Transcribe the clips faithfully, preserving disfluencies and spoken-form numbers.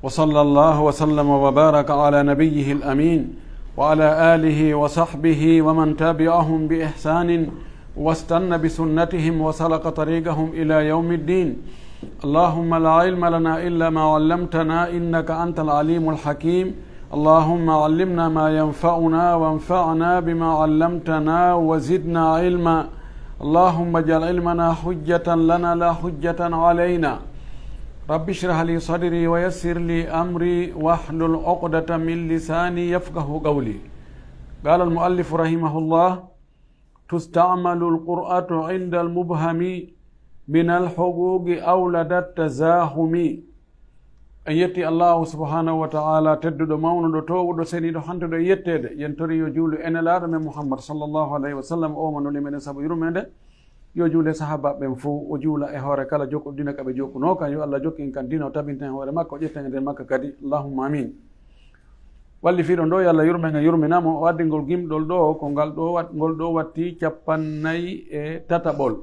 وصلى الله وسلم وبارك على نبيه الأمين وعلى آله وصحبه ومن تبعهم بإحسان واستن بسنتهم وسلك طريقهم إلى يوم الدين. اللهم لا علم لنا إلا ما علمتنا إنك أنت العليم الحكيم. اللهم علمنا ما ينفعنا وانفعنا بما علمتنا وزدنا علما. اللهم اجعل علمنا حجة لنا لا حجة علينا. رب اشرح لي صدري ويسر لي أمري واحلل عقدة من لساني يفقه قولي. قال المؤلف رحمه الله: تستعمل القرأة عند المبهم من الحقوق أو لدى التزاحم. En yetti Allahu subhanahu wa ta'ala, tedduɗo, mawnuɗo, toowuɗo, seniiɗo, hantuɗo e yetteede. Yen tori yo juulu e Nelaaɗo men Muhammad sallallahu alayhi wa sallam, o mo nuli meɗen sabu yurmeende. Yo juule sahaabaaɓe ɓen fow, o juula e hoore kala jokkuɗo diina ka ɓe jokkunoo kan. Yo Allah jokkin kan diina, o tabinten hoore makko, o ƴetten e nder makka kadi. Allahumma amin. Wallifiiɗo ɗo, yo Allah yurmen, yurminamo, o addi ngol gimɗol ɗo, ko ngal ɗo wat-, ngol ɗo watti cappannayi e tataɓol.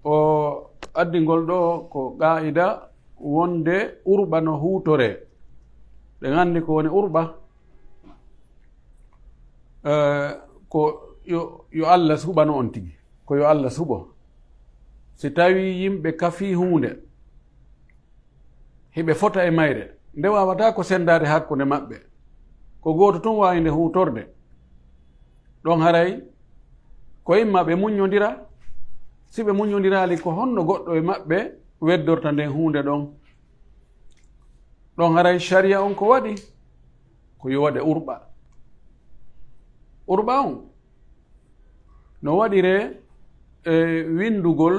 O addi ngol ɗo ko qaa'ida wonde urɓa no huutoree. Ɗen anndi ko woni urɓa, eh, ko yo, yo Allah suɓano on tigi. Ko yo Allah suɓo. Si tawii yimɓe kafii huunde, hiɓe fota e mayre, nde waawataa ko senndaade hakkunde maɓɓe, ko gooto tun waawi nde huutorde, ɗon haray ko imma ɓe muññondira. Si ɓe muññondiraali, ko honno goɗɗo e maɓɓe weddorta nden huunde ɗon? Ɗon haray sariya on ko waɗi? Ko yo waɗe urɓa. Urɓa on no waɗiree e winndugol,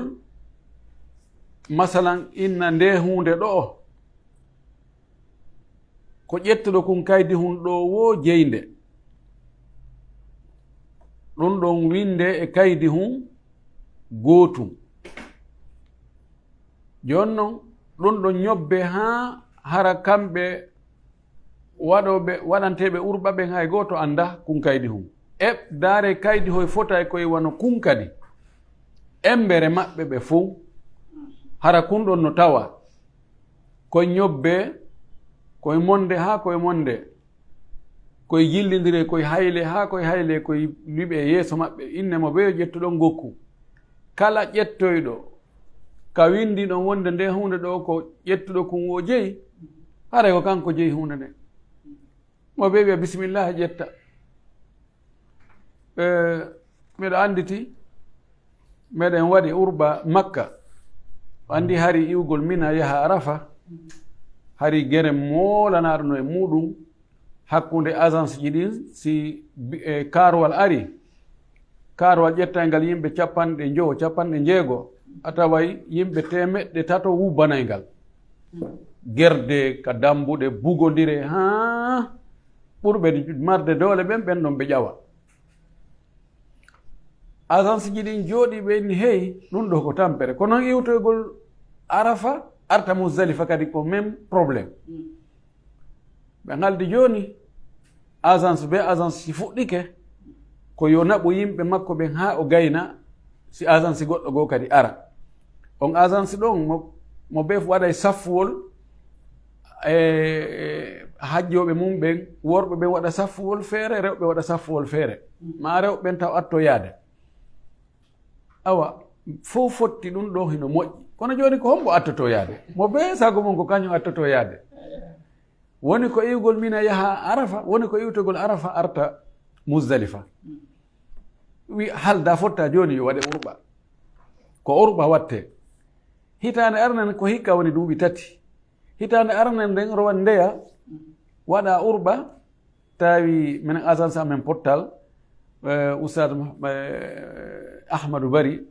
masalan, inna nde huunde ɗo'o, ko ƴettuɗo kun kaydi hun ɗoo woo jeyi nde. Ɗun ɗon winnde e kaydi hun gootun. Jooni non, ɗun ɗon ñobbe haa hara kamɓe waɗooɓe, waɗanteeɓe urɓa ɓen hay gooto anndaa kun kaydi hun. E ndaare kaydi hoy fota e koye wano kun kadi. Embere maɓɓe ɓe fow, hara kun ɗon no tawa koye ñobbe, koye monde haa koye monde, koye jillindire, koye hayle haa koye hayle, koye liɓe yeeso maɓɓe, inne mo bee ƴettuɗon gokku. Kala ƴettoyɗo ka winndi ɗon wonde nde huunde ɗoo ko ƴettuɗo kun woo jeyi, haray ko kanko jeyi huunde nden. Mo bee wi'a, "Bismillah, ƴetta." Eh, miɗo annditi, meɗen waɗi urɓa Makka. O anndi hari iwgol Mina yaha Arafa, hari gere moolanaaɗo no e muuɗum hakkunde agence ji ɗin, si bi-, eh, kaaruwal ari, kaaruwal ƴettayngal yimɓe capanɗe njowo, capanɗe njeego, a taway yimɓe teemeɗɗe tato wubbanayngal. Gerde ka dambuɗe bugondire, haa ɓurɓe marde doole ɓen, ɓen ɗon ɓe ƴawa. Agence ji ɗin jooɗi, ɓe inni, "Hey, ɗum ɗo ko tampere." Ko non iwtoygol Arafa, arta Muzdalifa kadi ko même problème. Ɓe ngaldi jooni, agence be agence si fuɗɗike, ko yo naɓu yimɓe makko ɓen haa o gayna, si agence goɗɗo goo kadi ara. On agence ɗon mo, mo be waɗay saffuwol, e, e, hajjooɓe mum ɓen, worɓe ɓen waɗa saffuwol feere, rewɓe waɗa saffuwol feere. Ma rewɓe ɓen taw atto yaade. Awa, fow fotti ɗum ɗon hino moƴƴi. Kono jooni ko hombo attoto yaade? Mo be sago mum ko kañum attoto yaade. Woni ko iwgol Mina yaha Arafa, woni ko iwtogol Arafa arta Muzdalifa. Wi halda fotta jooni yo waɗe urɓa. Ko urɓa watte. Hitaande arnane ko hikka woni duuɓi tati. Hitaande arnane nden rowan ndeya, waɗa urɓa, tawi minen agence amen Pottal, eh, Oustaz Mah-, eh, Ahmadou Bari,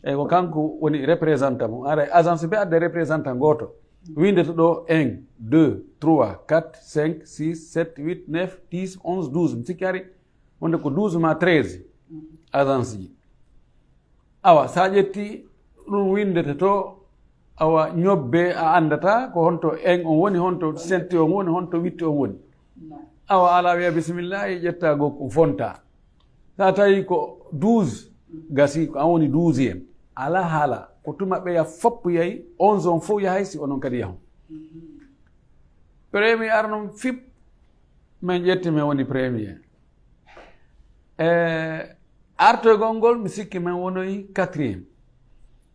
e ko kanko woni représentant mum. Ara agence ɓe adda représentant gooto. Windete ɗo un, deux, trois, quatre, cinq, six, sept, huit, neuf, dix, onze, douze. Mi sikki ari wonde ko douze ma treize agence ji. Awa, sa ƴetti ɗum windete to, awa, ñobbe a andata ko honto un on woni, honto sept on woni, honto huit on woni. Awa, ala wiya bisimillahi, ƴetta gokku fonta. Sa tawi ko douze, gasi ko an woni douzième. Ala haala, ko tuma ɓeya fop yahi, onze on fof yahay si onon kadi yahon. Premier arno fip, min ƴetti min woni premier. E artoygol ngol, mi sikki min wonoyi quatrième.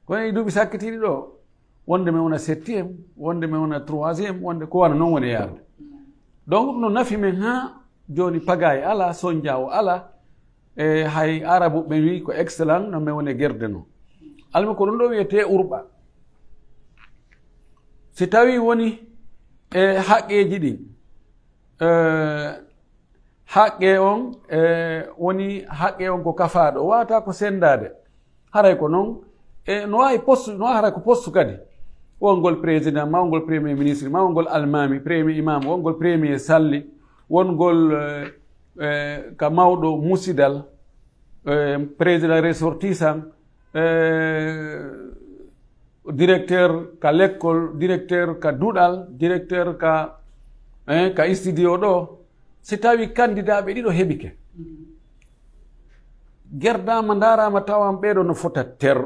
Kono e duuɓi sakkitiiɗi ɗo, wonde min wona septième, wonde min wona troisième, wonde ko wano noon woni yaade. Donc, no nafi min haa jooni, pagaye alaa, sonjaawo alaa, e hay Arabu ɓe wi ko excellent, no min woni gerde noon. Almi ko ɗum ɗo wiyetee urɓa. Si tawi woni e haqqeeji ɗin, e, haqqe on, e, woni haqqe on ko kafaaɗo, wata ko sendaade. Haray ko noon, e, no waawi poste, no waawi haray ko poste kadi. Wongol président, mawngol premier ministre, mawngol almami, premier imam, wongol premier salli, wongol, e, e, ka mawɗo musidal, e, président ressortissant, e, directeur ka lekkol, directeur ka duɗal, directeur ka, eh, ka studio ɗo. Si tawi kandidaaɓe ɗiɗo heɓike, gerdaama, ndaaraama, tawama ɓeeɗo no fota ter.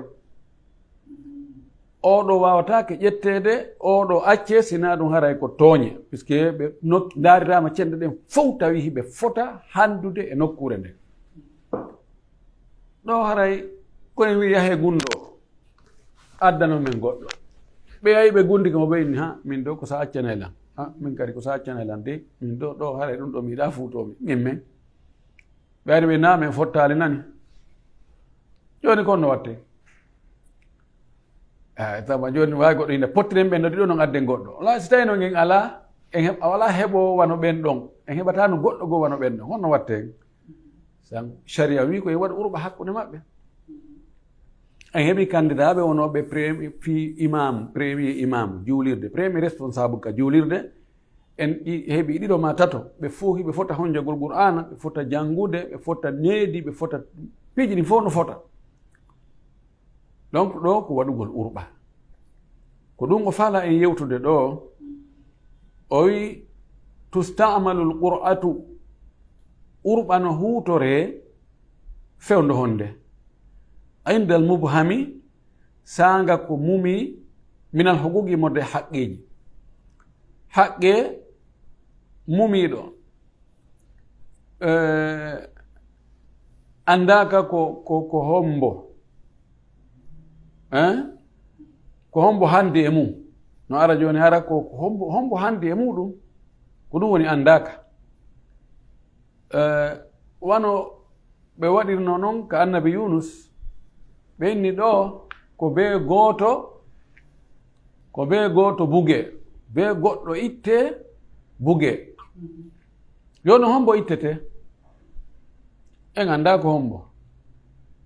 Oɗo waawataake ƴetteede, oɗo accee, sinaa ɗum haray ko tooñe. Puisque ɓe nok-, ndaariraama cenɗe ɗen fow tawi hiɓe fota handude e nokkuure nden. Ɗo haray ko en wi yahe gunndo, addano min goɗɗo. Ɓe yahi ɓe gundi ko mo ɓe inni, ha, min do ko sa accanay lan. Ha, min kadi ko sa accanay lan de, min do ɗo haray ɗum ɗo mi yiɗa fuutomi. Min men. Ɓe ari ɓe na min fottaali nani. Jooni kon no watte? Ah, tama jooni wawi goɗɗo ina pottiren ɓen no ɗiɗo non adden goɗɗo. Wala si tawi non en ala, en heɓ-, a wala heɓo wano ɓen ɗon. En heɓata no goɗɗo goo wano ɓen ɗon. Honno watte en? San sharia wi ko e waɗa urɓa hakkunde maɓɓe. En heɓi kandidaaɓe wonooɓe premi-, fi imam, premier imam, juulirde, premier responsable ka juulirde. En ɗi-, heɓi ɗiɗo ma tato, ɓe fof hiɓe fota honjagol Qur'aana, ɓe fota janngude, ɓe fota needi, ɓe fota piiji ɗin fof no fota. Donc, ɗo ko waɗugol urɓa. Ko ɗum o faala en yewtude ɗo, o wi, "Tusta'malul qur'atu", urɓa no huutoree fewndo honde. "Indal mubhami", saanga ko mumi, "minal huquqi", modde haqqeeji. Haqqe mumiiɗo, eh, anndaaka ko, ko, ko hombo. Eh? Ko hombo handi e mum. No ara jooni, hara ko, ko hombo, hombo handi e muɗum. Ko ɗum woni anndaaka. Eh, wano ɓe waɗirno non ka annabi Yunus, ɓe inni ɗo ko bee gooto, ko bee gooto buge, bee goɗɗo itte buge. Yo no hombo ittete? En anndaa ko hombo.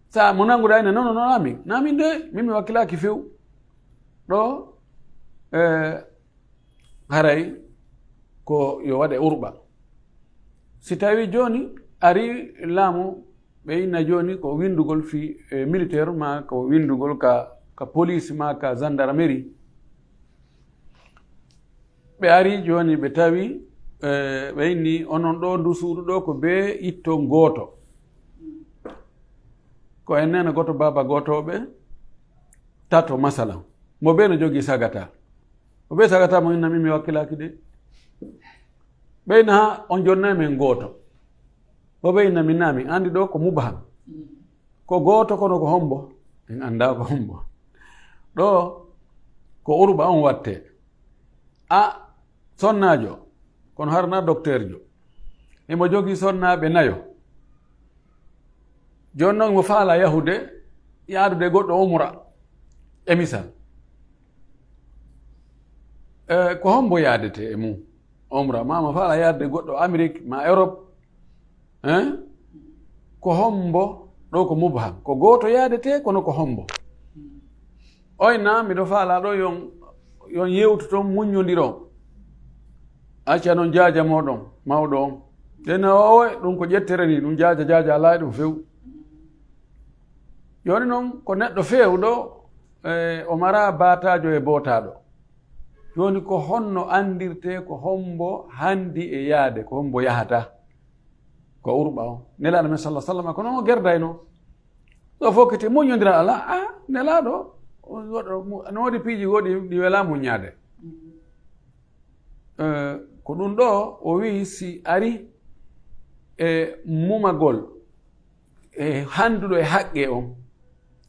Sa mo nannguɗaa ina nono noon amin, na min de, min mi wakkilaaki few. Ɗo, eh, haray ko yo waɗe urɓa. Si tawi jooni ari laamu, ɓe inna jooni ko winndugol fi, eh, militaire, ma ko winndugol ka, ka police, ma ka gendarmerie. Ɓe ari jooni ɓe tawi, eh, ɓe inni onon ɗo ndu suudu ɗo ko bee itto gooto. Ko en nena gooto, baaba gooto ɓe tato, masalan. Mo bee no jogii sagata. Mo bee sagata mo inna min mi wakkilaaki de. Ɓe inna ha on jonnay men gooto. Mo bee inna min na min anndi ɗo ko mubham. Ko gooto kono ko hombo? En anndaa ko hombo. Ɗo ko urɓa on watte. A sonnaajo, kono harna docteur jo. Emo jogii sonnaaɓe nayo. Jooni noon mo faala yahude, yaadude goɗɗo umra, e misal. E, ko hombo yaadete e mum? Umra, ma mo faala yaadude goɗɗo Amérique, ma Europe, hein? Ko hombo, ɗo ko mubham. Ko gooto yaadete, kono ko hombo? Oy na, miɗo faala ɗo yon, yon yewtu toon, muññondiron. Acca noon jaaja mooɗon, mawɗo on. Ɓe na, "Owe, ɗum ko ƴettere ni, ɗum jaaja, jaaja alaa e ɗum few." Jooni noon, ko neɗɗo feewɗo, e, o mara baataajo e bootaaɗo. Jooni ko honno anndirtee ko hombo handi e yaade, ko hombo yahata? Ko urɓa o. Nelaaɗo men sallallahu alaihi wasallam, ko noon o gerdayno. Ɗo fof kete muññondiral alaa, a, Nelaaɗo, o waɗa mu-, no woodi piiji goɗɗi ɗi welaa muññaade. Eh, ko ɗum ɗo o wi'i si ari e mumagol e hannduɗo e haqqe on,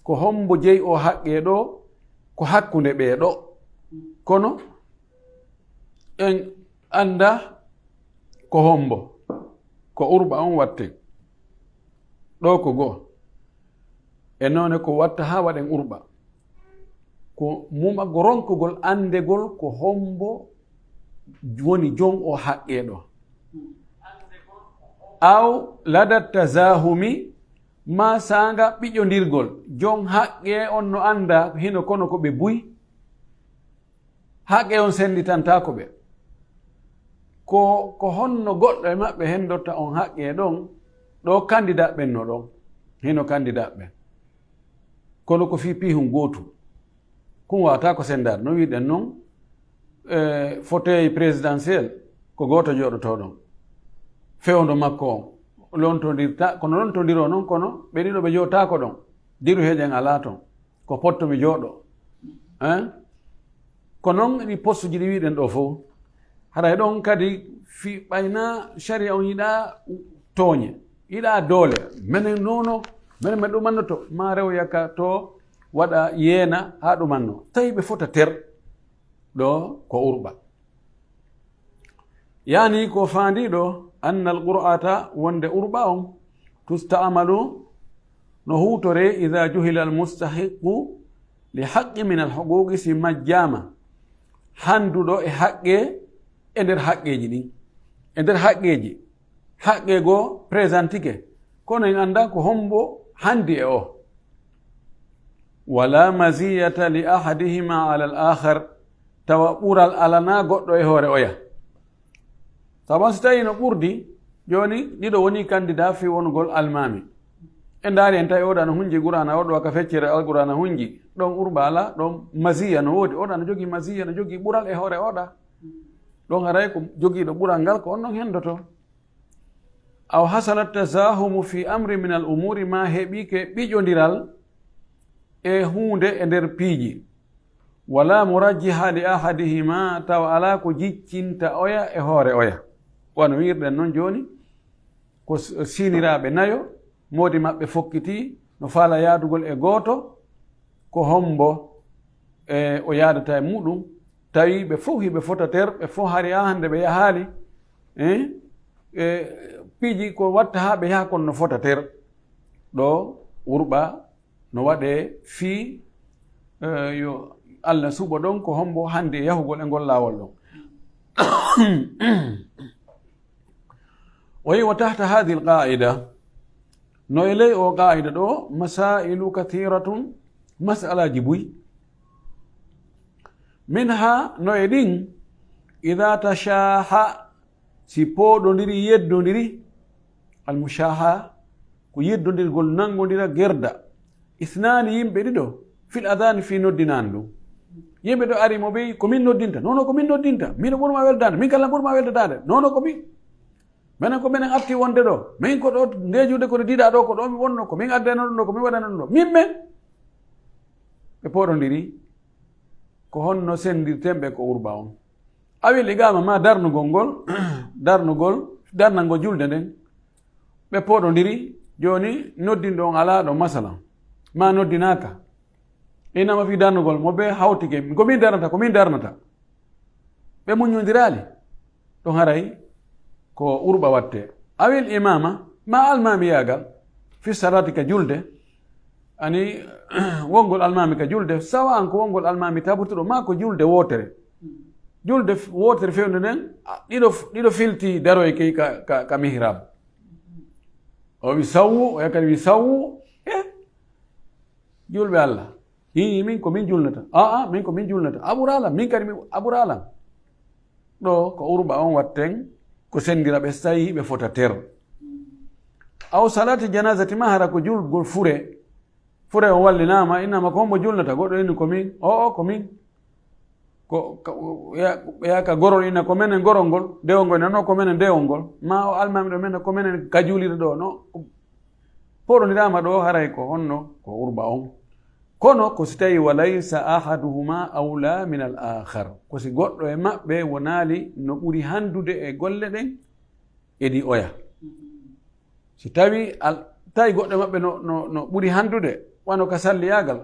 ko hombo jeyi o haqqe ɗo, ko hakkunde ɓe ɗo. Kono en annda ko hombo, ko urɓa on watte. Ɗo ko goo. E noone ko watta haa waɗen urɓa. Ko mumagol ronkugol anndegol ko hombo woni jon o haqqe ɗo. Aw lada tazahumi, ma saanga ɓiƴondirgol. Jon haqqe on no annda hino kono ko ɓe buy. Haqqe on sennditantaako ɓe. Ko, ko honno goɗɗo e maɓɓe hendorta on haqqe ɗon? Ɗo candidat ɓen no ɗon. Hino candidat ɓen. Kono ko fii piihun gootu. Kun waata ko senndaade. No wi'uɗen non, eh, fauteuil présidentiel ko gooto jooɗotoo ɗon. Fewndo makko on lontondirta, kono lontondiroo non, kono ɓe ɗiɗo ɓe jooɗotaako ɗon. Diru heeƴan alaa ton. Ko potto mi jooɗo. Hein? Ko non ɗi postuji ɗi wi'uɗen ɗo fof. Haray ɗon kadi fi ɓayna sharia on yiɗa tooñe, yiɗa doole. Menen nono, menen men ɗumannoto, ma rew yaka to waɗa yeena haa ɗumanno. Tawi ɓe fota ter, ɗo ko urɓa. Yani ko faandiiɗo, anna al qur'ata, wonde urɓa on, tusta'malu, no huutore, ida juhila al mustahiqu li haqqi min al huquqi, si majjama hannduɗo e haqqe e nder haqqeeji ɗin. E nder haqqeeji, haqqe goo présentike, kono en annda ko hombo hanndi e o. Wala maziyata li ahadihima ala al akhar, tawa ɓural alana goɗɗo e hoore oya. Sabu si tawi no ɓurdi, jooni ɗiɗo woni candidat fii wonugol almaami. En ndaari en tawi oɗo ana hunji Qur'aana, oɗo ka feccere Alqur'aana hunji. Ɗon urɓa ala, ɗon maziya no woodi. Oɗo ana jogii maziya, no jogii ɓural e hoore oɗa. Ɗon haray ko jogiiɗo ɓural ngal ko on non hendoto. Aw hasala tazahumu fi amri min al umuri, ma heɓike ɓiƴondiral e huunde e nder piiji. Wala murajjiha li ahadihima, tawa alaa ko jiccinta oya e hoore oya. Wano wi'irɗen non jooni, ko s-, siiniraaɓe nayo, moodi maɓɓe fokkiti, no faala yaadugol e gooto, ko hombo, e, o yaadata e muɗum, tawi ɓe fof hiɓe fota ter, ɓe fof hari haa hannde ɓe yahaali, eh, e, piiji ko watta haa ɓe yaha kon no fota ter. Ɗo urɓa no waɗee fii, eh, yo Allah suɓo ɗon ko hombo hannde e yahugol e ngol laawol ɗon. O yi wa tahta hadhihi al-qa'ida, no e ley o qa'ida ɗo, masailu kathiratun, mas'alaji buy. Minha, no e ɗin, idha tashaha, si pooɗondiri, yeddondiri, al-mushaha, ko yeddondirgol nanngondira gerda. Isnaani, yimɓe ɗiɗo, fil adhani, fii noddinaandu. Yimɓe ɗo ari mo ɓeyi, ko min noddinta. Non, non, ko min noddinta. Mino ɓurma weldaade. Min kala ɓurma weldataade. Non, non, ko min. Menen ko menen atti wonde ɗo. Min ko ɗo ndejude ko ɗo diɗa ɗo, ko ɗo mi wonno, ko min addano ɗum ɗo, ko min waɗano ɗum ɗo. Min men. Ɓe pooɗondiri. Ko honno senndirten ɓe ko urɓa on? Awil iqama ma darnugol ngol, darnugol, darnango julde nden. Ɓe pooɗondiri, jooni noddinɗo on alaa ɗo, masalan, ma noddinaaka. Inama fii darnugol mo ɓe hawtike, ko min darnata, ko min darnata. Ɓe muññondiraali. Ɗum haray ko urɓa watte. Awil imama, ma almamiyaagal, fi salati ka julde, ani wongol almami ka julde, sawa an ko wongol almami tabutuɗo, ma ko julde wootere. Julde f-, wootere fewndo nden, a, ɗiɗo f-, ɗiɗo filti daroy kay ka, ka, ka mihrab. O wi sawwu, o yakkati wi sawwu, e julɓe Allah. Hi, min ko min julnata. Aa, min ko min julnata. A ɓuralan, min kadi mi a ɓuralan. Ɗo ko urɓa on watten, ko senndira ɓe, so tawi ɓe fota ter. Aw salati janazati, ma hara ko julgol fure. Fure on wallinaama, innama ko hombo julnata, goɗɗo inni ko min, o, o, ko min. Ko, ka, ya, ya ka gorol inna ko menen gorol ngol, dewol ngol inna no ko menen dewol ngol. Ma o almami ɗo menen ko menen ka juulirde ɗo, no. Pooɗondiraama ɗo haray ko honno, ko urɓa on. Kono ko si tawi wa laysa ahaduhuma awla min al akhar, ko si goɗɗo e maɓɓe wonaali no ɓuri handude e golle ɗen edi oya. Si tawi al-, tawi goɗɗo e maɓɓe no, no, no ɓuri handude, wano ka salliyagal,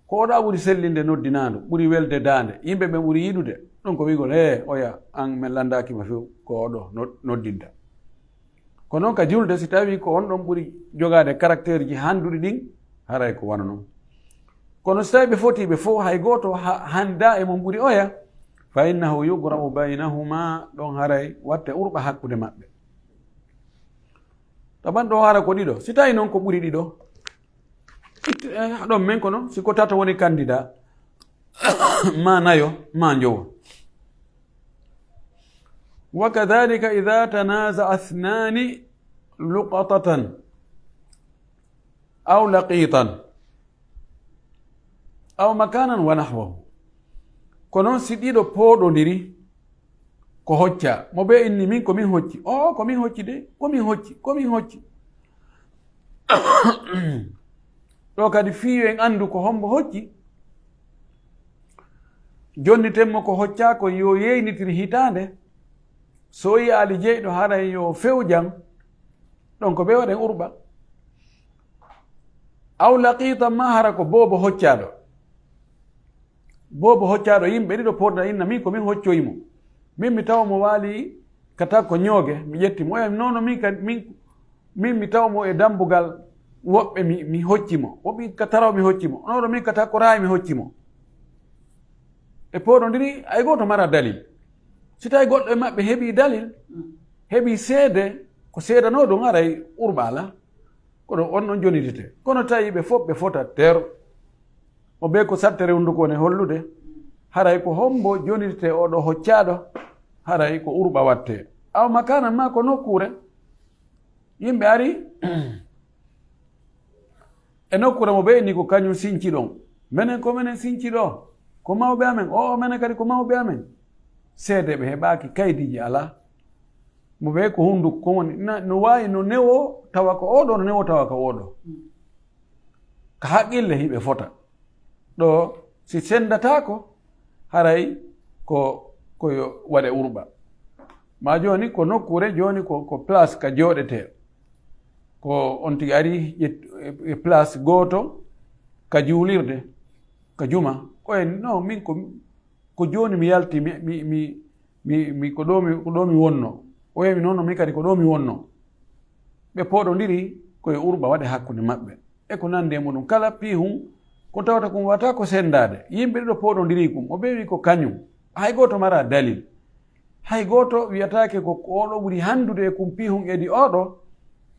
ko oɗa ɓuri sellinde noddinaandu, ɓuri welde daande, yimɓe ɓen ɓuri yiɗude, ɗum ko wiigol, "He, oya, an men landaaki ma few, ko oɗo no-, noddinta." Ko noon ka julde, si tawi ko on ɗon ɓuri jogaade caractère ji handuɗi ɗin, haray ko wano non. Kono si tawi ɓe foti ɓe fof, hay gooto ha-, handa e mon ɓuri oya, fa innahu yuqra'u baynahuma, ɗon haray watte urɓa hakkunde maɓɓe. Taban ɗo hara ko ɗiɗo. Si tawi noon ko ɓuri ɗiɗo, it-, eh, haɗon men kono, si ko tato woni candidat, ma nayo, ma njowo. Wa kadhalika idha tanaza'a ithnani luqatatan aw laqitan aw makanan wa nahwahu. Ko noon si ɗiɗo pooɗondiri, ko hocca. Mo bee inni, "Min ko min hocci." "O, ko min hocci de, ko min hocci, ko min hocci." Ɗo kadi fii yo en anndu ko hombo hocci. Jonniten mo ko hoccaa kon, yo yeynitir hitaande. So yiyaali jeyɗo haray yo few jam, ɗon ko ɓe waɗen urɓa. Aw laqitan ma hara ko boobo hoccaaɗo. Boobo hoccaaɗo yimɓe ɗiɗo pooɗna inna min ko min hoccoyi mo. Min mi tawa mo waali ka takko ñooge, mi ƴetti mo. Oya, "Non, non, min ka, min, min mi tawa mo e dambugal woɓɓe mi, mi hocci mo. Woɓɓe ka taraw mi hocci mo. Non, non, min ka takko raay mi hocci mo." E pooɗondiri, hay gooto mara dalil. Si tawi goɗɗo e maɓɓe heɓi dalil, heɓi seede, ko seedanoo ɗum haray urɓa alaa. Kono on ɗon jonitete. Kono tawi ɓe fof ɓe fota ter. Mo bee ko sattere hunduko woni hollude. Haray ko hombo jonitete oɗo hoccaaɗo? Haray ko urɓa watte. Aw makanan ma ko nokkuure. Yimɓe ari e nokkuure mo bee ni ko kañum sinci ɗon. Menen ko menen sinci ɗo. Ko mawɓe amen. O, o menen kadi ko mawɓe amen. Seedeeɓe heɓaaki, kaydiiji alaa. Mo bee ko hunduko ko woni. Na-, no waawi no newo tawa ko oɗo, no newo tawa ko oɗo. Ka haqqille hiɓe fota. Ɗo si sendataako, haray ko, ko yo waɗe urɓa. Ma jooni ko nokkuure, jooni ko, ko place ka jooɗetee. Ko on tigi ari ƴet-, e place gooto ka juulirde, ka juma. Ko en, "No, min ko, ko jooni mi yalti, mi, mi, mi, mi, mi, ko ɗo mi, ko ɗo mi wonno." O wi'i, "Non, non, min kadi ko ɗo mi wonno." Ɓe pooɗondiri ko yo urɓa waɗe hakkunde maɓɓe. E ko nandi e muɗum kala piihun ko tawata kun wata ko sendaade. Yimɓe ɗiɗo pooɗondiri kun. O ɓe wi'i ko kañum. Hay gooto mara dalil. Hay gooto wi'ataake ko oɗo ɓuri handude e kun piihun edi oɗo.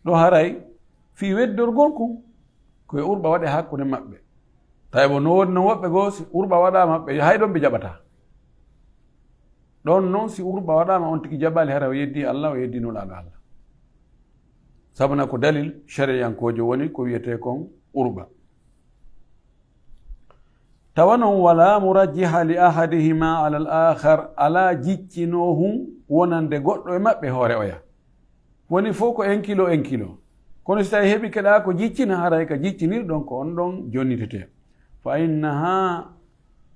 Ɗo haray fii weddorgol kun, ko yo urɓa waɗe hakkunde maɓɓe. Tawi bo no woodi no woɓɓe goo, si urɓa waɗaama, ɓe hay ɗon ɓe jaɓataa. Ɗon non si urɓa waɗaama, on tigi jaɓaali, hara o yeddi Allah, o yeddi Nulaaɗo Allah. Sabuna ko dalil shari'ankoojo woni ko wiyetee kon urɓa. Tawa non wala murajjiha li ahadihima ala al akhar, alaa jiccinoohun wonande goɗɗo e maɓɓe hoore oya. Woni fof ko un kilo, un kilo. Kono si tawi heɓi keɗaa ko jiccina, haray ka jiccinirɗon ko on ɗon jonnitetee. Fa innaha,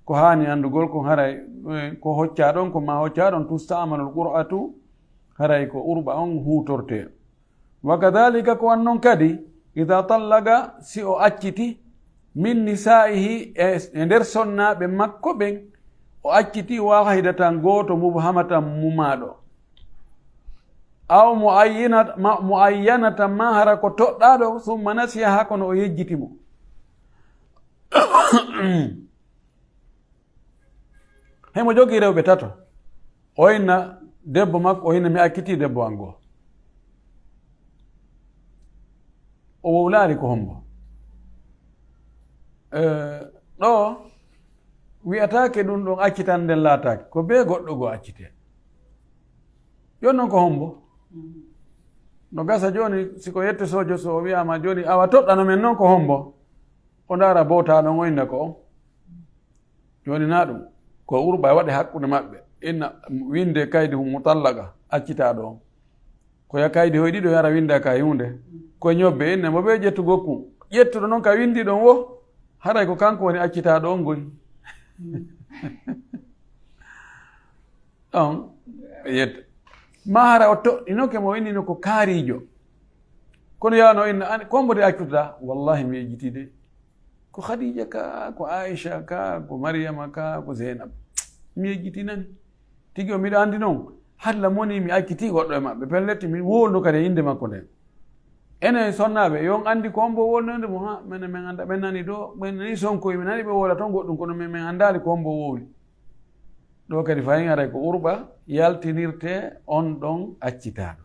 ko haani anndugol ko haray, eh, ko hoccaa ɗon, ko ma hoccaa ɗon, tusta'malul qur'atu, haray ko urɓa on huutortee. Wa kadhalika ko an non kadi, idha tallaqa, si o acciti, min nisa'ihi, e, e nder sonnaaɓe makko ɓen, o acciti wahidatan gooto mubhamatan mumaaɗo. Aw muayyinat-, ma-, muayyanatan ma hara ko toɗɗaaɗo, summa nasiyaha kono o yejjiti mo. Himo jogii rewɓe tato. O inna debbo makko, o inna mi accitii debbo an goo. O wowlaali ko hombo. Eh, ɗo wi'ataake ɗum ɗon accitan nden laataake. Ko bee goɗɗo goo accitee. Jooni non ko hombo? No gasa jooni, si ko yette soojo so o wi'aama jooni, awa toɗɗano men non ko hombo? O ndaara bootaa ɗon, o inna ko on. Jooni na ɗum, ko urɓa waɗe hakkunde maɓɓe. Inna winde kaydi hum mutallaqa, accitaaɗo on. Ko ya kaydi hoy ɗiɗo yara winda ka huunde. Ko ñobbe inne mo ɓe ƴettu gokku. Ƴettuɗo non ka windi ɗon wo. Haray ko kanko woni accitaaɗo on goy. On yetta. Ma hara o toɗɗinoke mo innino ko kaariijo. Kono yaano inna, "An, ko hombo de accutoɗaa?" "Wallahi, mi yejjiti de. Ko Khadija ka, ko Aisha ka, ko Maryama ka, ko Zainab. Mi yejjiti nani. Tigi o miɗo andi non, halla moni mi acciti goɗɗo e maɓɓe. Pellet, mi wowluno kadi e innde makko nden." Enen sonnaaɓe, yo on andi ko hombo wowlunoo innde mo, ha, men, men anda, men nani ɗo, men nani Sonko, men nani ɓe wowla ton goɗɗum, kono men, men andaali ko hombo wowli. Ɗo kadi fayin haray ko Urɓa yaltinirte on ɗon accitaaɗo.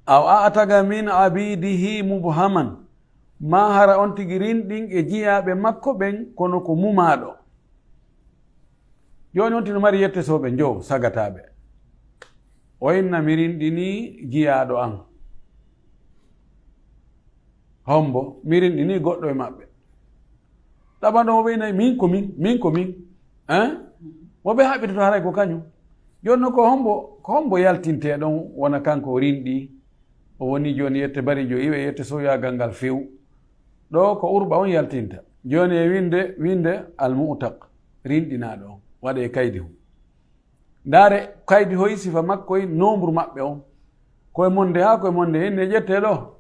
Aw a'taqa min abidihi mubhaman, ma hara on tigi rinɗin e jiyaaɓe makko ɓen kono ko mumaaɗo. Jooni on tigi no mari yette sooɓe njow sagataaɓe. O inna mi rinɗini jiyaaɗo an. Hombo, mi rinɗini goɗɗo e maɓɓe. Ɗaɓɓanɗo mo ɓe inna, min ko min, min ko min. Hein? Mo ɓe haɓɓitoto haray ko kañum. Jooni non ko hombo, ko hombo yaltinte ɗon wona kanko o rinɗi? O woni jooni yette barijo iwe, yette sowyaagal ngal few. Ɗo ko Urɓa on yaltinta. Jooni e winde, winde al-mu'taq, rinɗinaaɗo on. Waɗe kaydi hu. Ndaare kaydi hoy sifa makko e nombre maɓɓe on. Koye monde haa koye monde, inne ƴettee ɗo.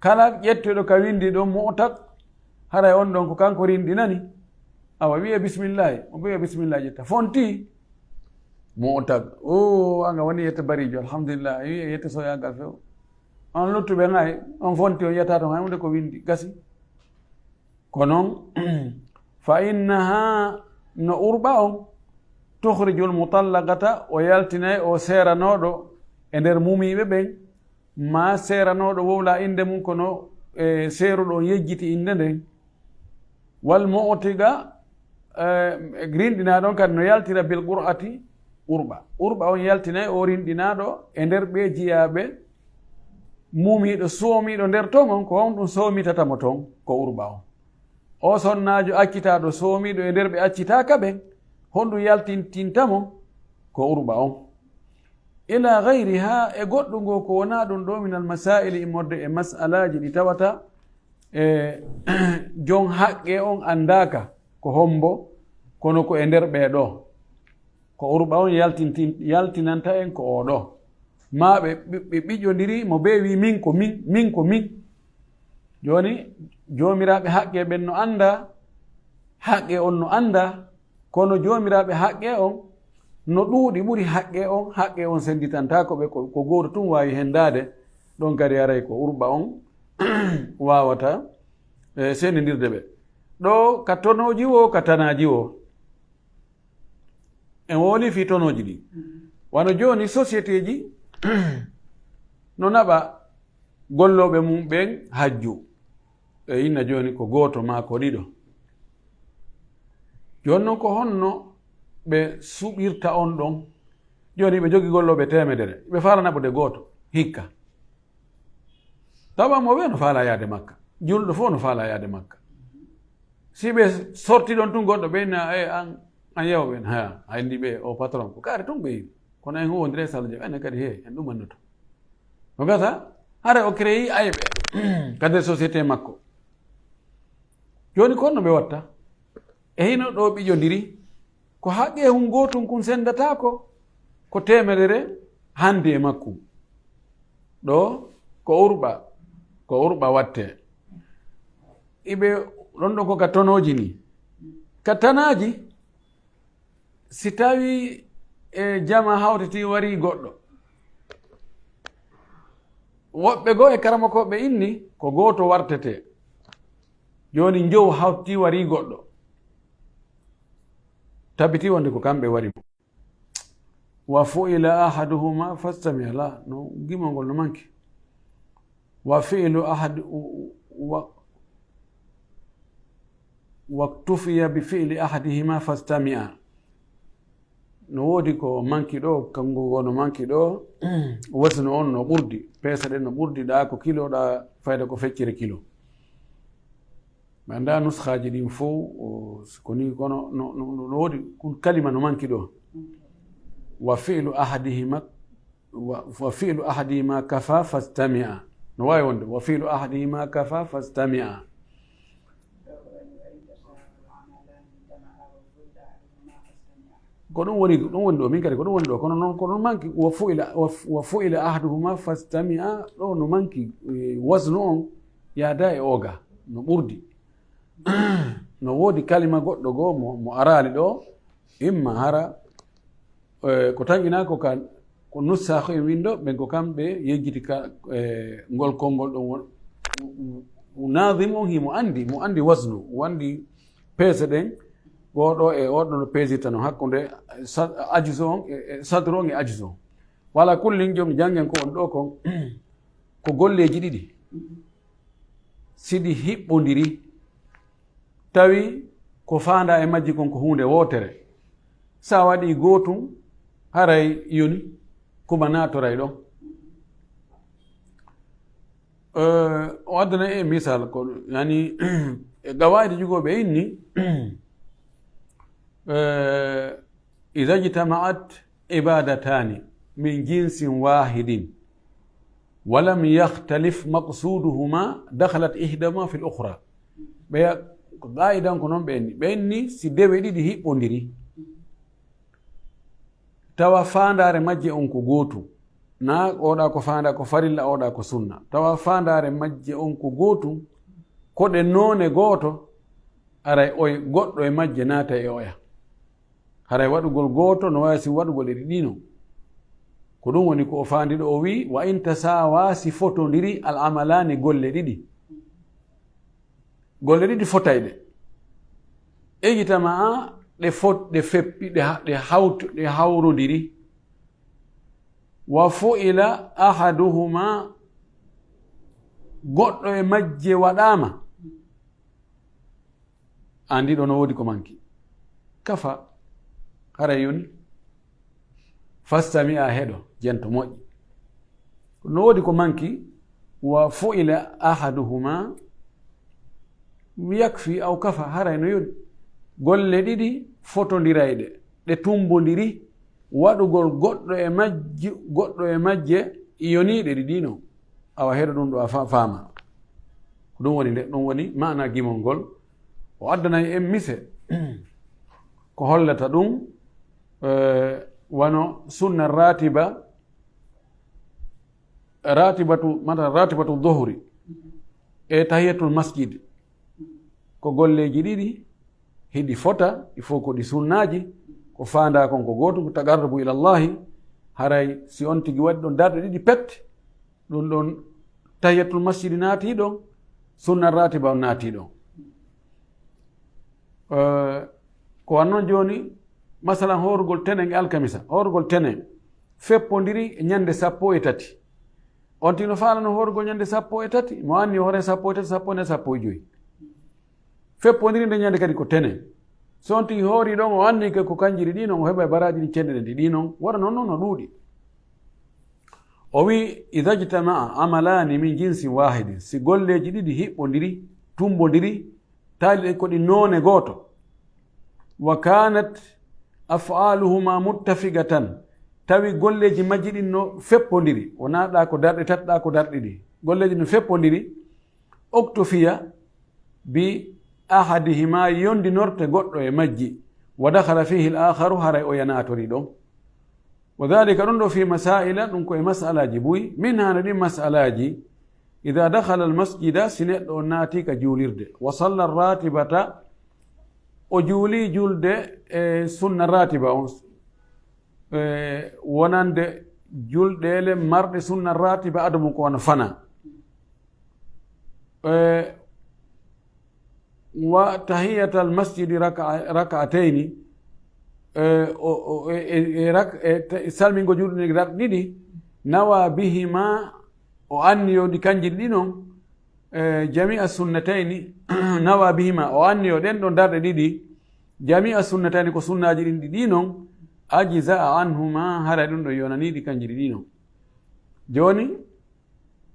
Kala ƴetteeɗo ka windi ɗon mu'taq, haray on ɗon ko kanko rinɗinani. Awa, wi'e bismillahi, o wi'e bismillahi ƴetta. Fonti, mu'taq. O, anga woni yette barijo, alhamdulillah. A wi'e yette soyagal few. On luttuɓe ngay, on fonti, on yetta ton hay hunde ko windi, gasi. Ko non, fa innaha, no Urɓa on, tukhrijul mutallaqata, o yaltinay o seeranooɗo e nder mumiiɓe ɓen, ma seeranooɗo wowla innde mum, kono, e, seeruɗo on yejjiti innde nden. Wal mu'tiqa, e, rinɗinaaɗo on kadi no yaltira bil qur'ati Urɓa. Urɓa on yaltinay o rinɗinaaɗo e nder ɓe jiyaaɓe mumiiɗo soomiiɗo nder ton on, ko honɗum soomitata mo ton? Ko Urɓa on. O sonnaajo accitaaɗo soomiiɗo e nder ɓe accitaaka ɓen, honɗum yaltintinta mo? Ko Urɓa on. Ila gayriha, e goɗɗum goo ko wonaa ɗum ɗo, minal masaa'ili, immorde e mas'alaaji ɗi tawata e jon haqqe on anndaaka ko hombo, kono ko e nder ɓee ɗoo. Ko Urɓa on yaltintin-, yaltinanta en ko oo ɗoo. Maa ɓe, ɓe, ɓe ɓiƴƴondiri mo bee wi, "Min ko min, min ko min." Jooni, joomiraaɓe haqqe ɓen no annda, haqqe on no annda, kono joomiraaɓe haqqe on no ɗuuɗi ɓuri haqqe on, haqqe on sennditantaako ɓe, ko, ko gooto tun waawi henndaade. Ɗon kadi haray ko Urɓa on waawata, e, senndindirde ɓe. Ɗoo ka tonooji woo, ka tanaaji woo. En wowlii fii tonooji ɗin. Wano jooni, société ji no naɓa gollooɓe mum ɓen hajju. E inna jooni ko gooto maa ko ɗiɗo. Jooni non ko honno ɓe suɓirta on ɗon? Jooni ɓe jogi gollooɓe teemedere. Ɓe faala naɓude gooto hikka. Tawa mo ɓe no faala yaade Makka. Julɗo fof no faala yaade Makka. Si ɓe sorti ɗon tun goɗɗo, ɓe inna, "E, an, an yewa ɓen." Ha, a andi ɓe, o patron, ko kaari tun ɓe yiɗi. Kono en huwondire Sall Diop, enen kadi, he, en ɗum annoto. No gasa, hara o créé ayɓe ka nder société makko. Jooni ko honno ɓe watta? E hino ɗo ɓiƴondiri, ko haqqe hun gootun kun senndataako, ko teemedere hande e makkum. Ɗo ko Urɓa, ko Urɓa watte. Iɓe ɗon ɗo ko ka tonooji ni. Ka tanaaji, si tawi e jama hawtiti wari goɗɗo, woɓɓe goo e karamokooɓe inni ko gooto wartete. Jooni njow hawti wari goɗɗo. Tabiti wonde ko kamɓe wari mo. Wa fu'ila ahaduhuma fastami'. Ala, no gimol ngol no manki. Wa fi'lu ahad-, wa, wa tufiya bi fi'li ahadihima fastami'a. No woodi ko manki ɗo, kanko ngo no manki ɗo, wasnu on no ɓurdi, peesa ɗen no ɓurdi, ɗa ko kilo, ɗa fayda ko feccere kilo. Mi anndaa nuskhaaji ɗin fow, o, ko ni, kono no, no, no, no woodi kun kalima no manki ɗo. Wa fi'lu ahadihima, wa, wa fi'lu ahadihima kafa fastami'a. No waawi wonde, wa fi'lu ahadihima kafa fastami'a. Ko ɗum woni, ɗum woni ɗo, min kadi ko ɗum woni ɗo. Kono noon, ko ɗum manki, wa fu'ila, wa fu-, wa fu'ila ahaduhuma fastami'a, ɗo no manki, eh, wasnu on yaada e oga, no ɓurdi. No woodi kalima goɗɗo goo mo, mo araali ɗo, imma hara, eh, ko tanƴinaa ko ka, ko nussaahu en winndo, ɓen ko kamɓe yejjiti ka, eh, ngol konngol ɗon won. Naazim on himo anndi, mo anndi wasnu, o anndi peese ɗen, oo ɗo e oo ɗo no peesirta no hakkunde sa-, ajuzu on e, e sadru on e ajuzu on. Wala kullin, joom janngen ko on ɗo kon, ko golleeji ɗiɗi. Si ɗi hiɓɓondiri, tawi ko faandaa e majji kon ko huunde wootere, sa waɗi gootum, haray yoni, kuma naatoray ɗon. Eh, o addana e misal ko, yani, e qawaa'idi jogooɓe inni, eh, "Iza ijtama'at ibadatani min jinsin wahidin, wa lam yakhtalif maqsuduhuma, dakhalat ihdahuma fil ukhra." Ɓe, ko qaa'idan ko non ɓe inni. Ɓe inni, si dewe ɗiɗi hiɓɓondiri, tawa faandaare majje on ko gootum, na oɗa ko faanda ko farilla, oɗa ko sunna, tawa faandaare majje on ko gootum, ko ɗe noone gooto, aray oy goɗɗo e majje naata e oya. Haray waɗugol gooto no waawi si waɗugol e ɗiɗi non. Ko ɗum woni ko o faandi ɗo, o wi'i, "Wa in tasaawa", si fotondiri, "al amalaani", golle ɗiɗi. Golle ɗiɗi fotayɗe. "Ijtama'a", ɗe fot-, ɗe feppi, ɗe ha-, ɗe hawtu-, ɗe hawrondiri. "Wa fu'ila ahaduhuma", goɗɗo e majje waɗaama. Anndi ɗo no woodi ko manki. Kafa, haray yoni. Fastami'a, heɗo, jento moƴƴi. No woodi ko manki, "wa fu'ila ahaduhuma", yakfi aw kafa, haray no yoni. Golle ɗiɗi fotondirayɗe, ɗe tumbondiri, waɗugol goɗɗo e majji-, goɗɗo e majje yoniiɗe ɗiɗi non. Awa heɗo ɗum ɗo a fa-, faama. Ko ɗum woni nde, ɗum woni maana gimol ngol. O addanay en mise ko hollata ɗum, eh, wano sunna ratiba, ratibatu, mata ratibatu dhuhri e tahiyatul masjid. Ko golleeji ɗiɗi, hiɗi fota, il faut ko ɗi sunnaaji, ko faandaa kon ko gootum, ko taqarrubu ila Allahi. Haray si on tigi waɗi ɗon darɗe ɗiɗi pet, ɗum ɗon tahiyatul masjidi naatii ɗon, sunna ratiba on naatii ɗon. Eh, ko wannon jooni, masalan, hoorugol tenen e alkamisa, hoorugol tenen feppondiri e ñande sappo e tati. On tigi no faalano hoorugol ñande sappo e tati, mo anni o hoore sappo e tati, sappo e nayi, sappo e joyi. Feppondiri nde ñande kadi ko tenen. So on tigi hoori ɗon, o anni ke ko kanjiri ɗi non, o heɓa e baraaji ɗi cende ɗen ɗi non, wara non non no ɗuuɗi. O wi'i, "Idha ijtama'a amalaani min jinsin waahidin", si golleeji ɗiɗi hiɓɓondiri, tumbondiri, taali ɗen ko ɗi noone gooto. "Wa kanat af'aluhuma muttafiqatan", tawi golleeji majji ɗin no feppondiri, wonaa ɗa ko darɗe tati, ɗa ko darɗe ɗiɗi, golleeji no feppondiri, "uktufiya bi ahadihima", yondinorte goɗɗo e majji, "wa dakhala fihi al-akharu", haray oya naatorii ɗon. "Wa dhalika", ɗum ɗo, "fi masaila", ɗum ko e mas'alaaji buy, "minha", no ɗin mas'alaaji, "idha dakhala al-masjida", si neɗɗo on naatii ka juulirde, "wa salla ar-ratibata", o juulii julde e sunna ratiba on, e wonande julɗeele marɗe sunna ratiba ado mum ko wano fana. E, "wa tahiyatal masjidi raka-, rak'atayni", e, o, o, e, e, e rak-, e, ta-, salmingo julɗe ɗiɗi, "nawa bihima", o anniyo ɗi kanji ɗiɗi non, e, "jami'a sunnatayni", "nawa bihima", o anniyo ɗen ɗon darɗe ɗiɗi, "jami'a sunnatayni", ko sunnaaji ɗin ɗiɗi non, "ajza'a anhuma", haray ɗum ɗon yonanii ɗi kanji ɗiɗi non. Jooni,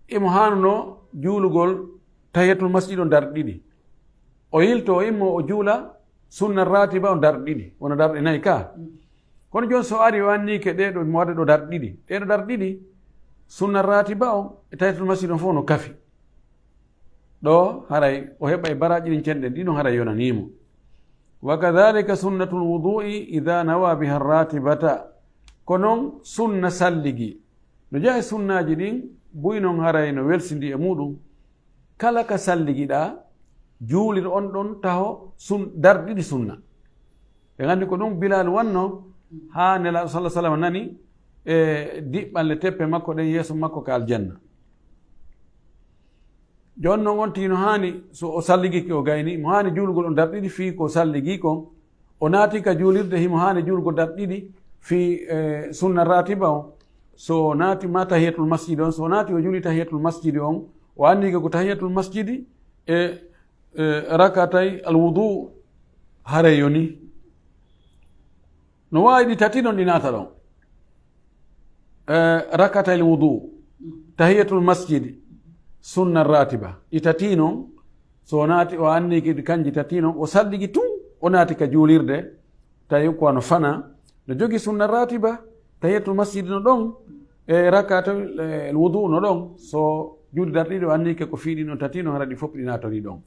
imo haanunoo juulugol tahiyatul masjid on darɗe ɗiɗi. O yilto, o immo, o juula sunna ratiba on darɗe ɗiɗi, wona darɗe nayi ka. Kono jooni so ari o anniike ɗee ɗo, mo waɗa ɗo darɗe ɗiɗi. Ɗee ɗo darɗe ɗiɗi, sunna ratiba on e tahiyatul masjid on fof no kafi. Ɗo haray o heɓa e baraaji ɗin cenɗen ɗiɗon, haray yonanii mo. Wa kadhalika sunnatul wudu'i idha nawa biha ratibata. Ko noon sunna salligi. No jeyaa e sunnaaji ɗin, buy noon haray no welsindi e muuɗum. Kala ka salligiɗaa, juulir on ɗon taho sun-, darɗiɗi sunna. Ɓe nganndi ko ɗum Bilal wanno haa Nelaaɗo sallallaahu alayhi wa sallam nani e diɓɓanle teppe makko ɗen yeeso makko ka aljanna. Jooni noon on tigi no haani, so o salligike o gayni, mo haani juulugol on darɗiɗi fii ko salligi kon. O naati ka juulirde, himo haani juulugol darɗiɗi fii, eh, sunna ratiba on. So o naati ma tahiyatul masjidi on, so o naati o juuli tahiyatul masjidi on, o anndike ko tahiyatul masjidi e, e rakatay alwudu haray yoni. No waawi ɗi tati non ɗi naata ɗon. Eh, rakatayil wudu, tahiyatul masjidi, sunna ratiba. Ɗi tati non, so o naati, o anni ki kanji tati non, o salligi tun, o naati ka juulirde, tawi ko no fana, no jogi sunna ratiba, tahiyatul masjidi no ɗon, e rakatayil wudu no ɗon, so juuli darɗiɗi o anni ke ko fii ɗi non tati non, hara ɗi fof ɗi naatorii ɗon.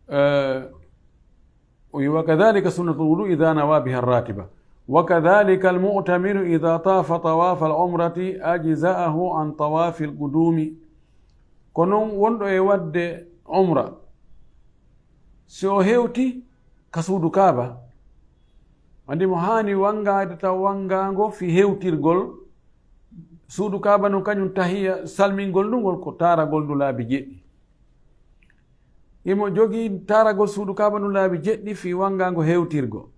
Eh, O wi, "Wa kadhalika sunnatul wudu idha nawa biha ratiba. Wa kadhalika al mu'tamiru idha tafa tawafa al umrati ajza'ahu an tawafil qudumi." Ko noon wonɗo e waɗde umra, si o hewti ka suudu Kaaba, anndi mo haani wanngaade taw wanngaango fii hewtirgol suudu Kaaba, noon kañum tahiya salmingol ndungol ko taaragol ndu laabi jeɗɗi. Himo jogii taaragol suudu Kaaba ndu laabi jeɗɗi fii wanngaango hewtirgo.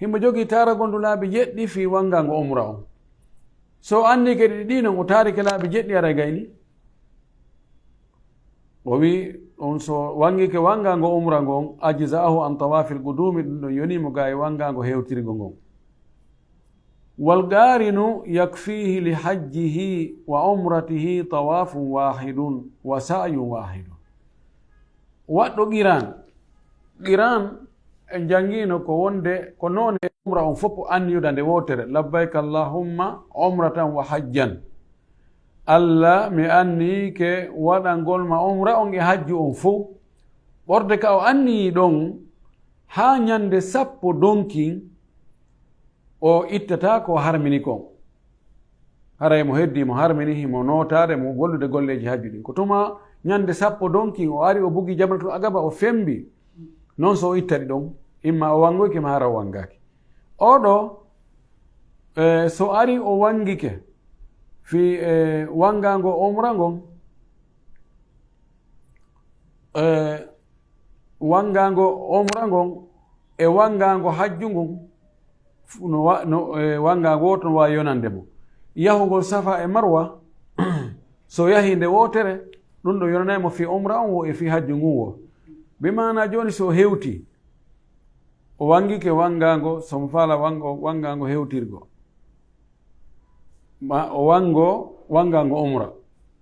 Himo jogii taaragol ndu laabi jeɗɗi fii wanngaango umra on. So o anndike ɗi ɗi non, o taarike laabi jeɗɗi aray gayni. O wi, on so wanngike wanngaango umra ngon, ajza'ahu an tawafil qudumi, ɗum ɗon yonii mo gaa e wanngaango hewtirgo ngon. Wal qarinu yakfihi li hajjihi wa umratihi tawafun wahidun wa sa'yun wahidun. Waɗɗo qiran. Qiran en janngiino ko wonde ko noone umra on fof anniyuda nde wootere. Labbayka Allahumma umratan wa hajjan. Allah, mi anniyike waɗangol ma umra on e hajju on fof. Ɓorde ka o anniyii ɗon, haa ñande sappo donkin, o ittata ko harmini kon. Haray mo heddi mo harmini, himo nootaade mo gollude golleeji hajju ɗin. Ko tuma ñande sappo donkin, o ari o bugi Jamratul Aqaba, o fembi. Non so o ittari ɗon, imma o wanngoyke ma hara o wanngaaki. Oɗo, eh, so ari o wanngike fii, eh, wanngaango umra ngon, eh, wanngaango umra ngon e wanngaango hajju ngun, fu-, no wa-, no, eh, wanngaango wooto no waawi yonande mo. Yahugol Safa e Marwa, so yahii nde wootere, ɗum ɗo yonanay mo fii umra on wo e fii hajju ngun wo. Bi maana jooni so o hewtii, o wanngike wanngaango, so mo faala wanngo-, wanngaango hewtirgo. Ma o wanngo, wanngaango umra.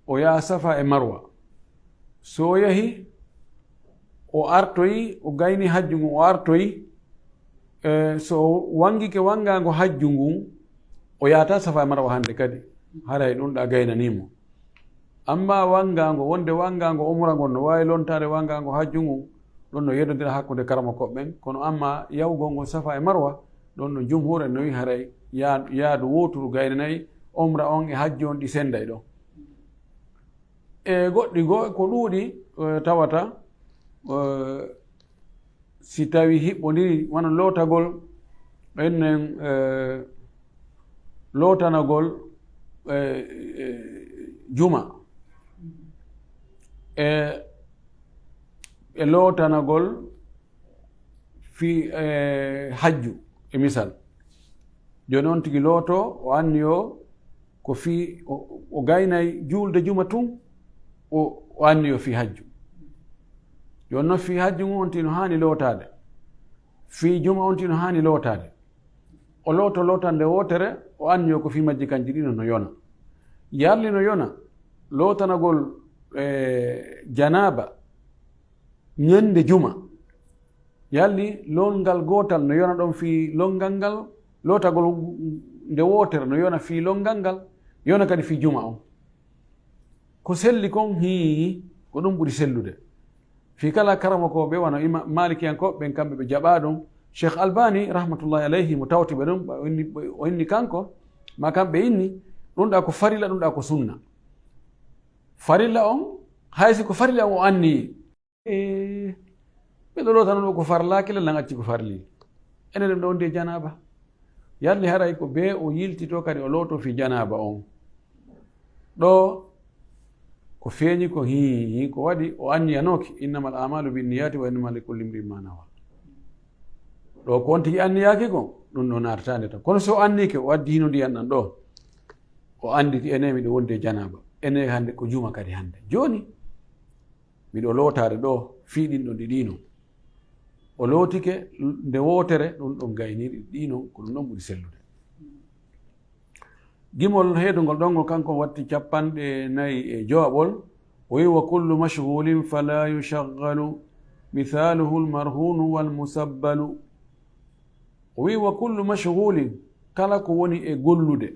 O yaha Safa e Marwa. So o yahi, o artoyi, o gayni hajju ngun, o artoyi. E, so o wanngike wanngaango hajju ngun, o yahata Safa e Marwa hannde kadi. Haray ɗum ɗa gaynanii mo. Amma wanngaango, wonde wanngaango umra ngon no waawi lontaade wanngaango hajju ngun, ɗon no yeddondira hakkunde karamokooɓe ɓen. Kono amma yahugol ngol Safa e Marwa, ɗon no jumhuur en no wi'i haray yaa-, yaadu wooturu gaynanay umra on e hajju on, ɗi sennday ɗon. E goɗɗi goo ko ɗuuɗi, eh, tawata, eh, si tawii hiɓɓondiri, wano lootagol, ennen, eh, lootanagol, eh, eh, juma, e, e lootanagol fii, eh, hajju, e misal. Jooni on tigi looto, o anniyo ko fii, o, o gaynay juulde juma tun, o, o anniyo fii hajju. Jooni non fii hajju ngun on tigi no haani lootaade. Fii juma on tigi no haani lootaade. O looto lootande wootere, o anniyo ko fii majji kanji ɗiɗo no yona. Yalli no yona lootanagol, eh, janaaba ñande juma. Yalli lonngal gootal no yona ɗon fii lonngal ngal, lootagol nde wootere no yona fii lonngal ngal, yona kadi fii juma on. Ko selli kon, hii, ko ɗum ɓuri sellude. Fii kala karamokooɓe wano ima-, Maalikiyankooɓe ɓen, kamɓe ɓe jaɓaa ɗum. Cheikh Albani, rahmatullahi alayhi, mo tawti ɓe ɗum, o inni, o inni kanko, ma kamɓe inni, ɗum ɗa ko farilla, ɗum ɗa ko sunna. Farilla on, hay si ko farilla on o anni, e, miɗo loota non ko farlaaki, lan acci ko farli. Enen ɗum ɗo wonde janaaba. Yalli haray ko bee o yiltito kadi o looto fii janaaba on. Ɗo ko feeñi ko hii, hii ko waɗi o anniyanooki, "Innamal a'malu binniyati wa innama likulli imri'in ma nawa." Ɗo ko on tigi anniyaaki ko, ɗum ɗo naatataande tan. Kono so o annike, o addi hino ndiyan ɗan ɗo. O annditi ene miɗo wonde janaaba. Ene hannde ko juma kadi hannde. Jooni, miɗo lootaade ɗo fii ɗin ɗon ɗiɗi non. O lootike nde wootere, ɗum ɗon gayniri ɗiɗi non, ko ɗum ɗon ɓuri sellude. Gimol heedungol ɗon ngol kanko watti capanɗe nayi e jowaɓol. O wi, "Wa kullu mashghulin fala yushaghalu, mithaluhu almarhunu walmusabbalu." O wi, "Wa kullu mashghulin," kala ko woni e gollude,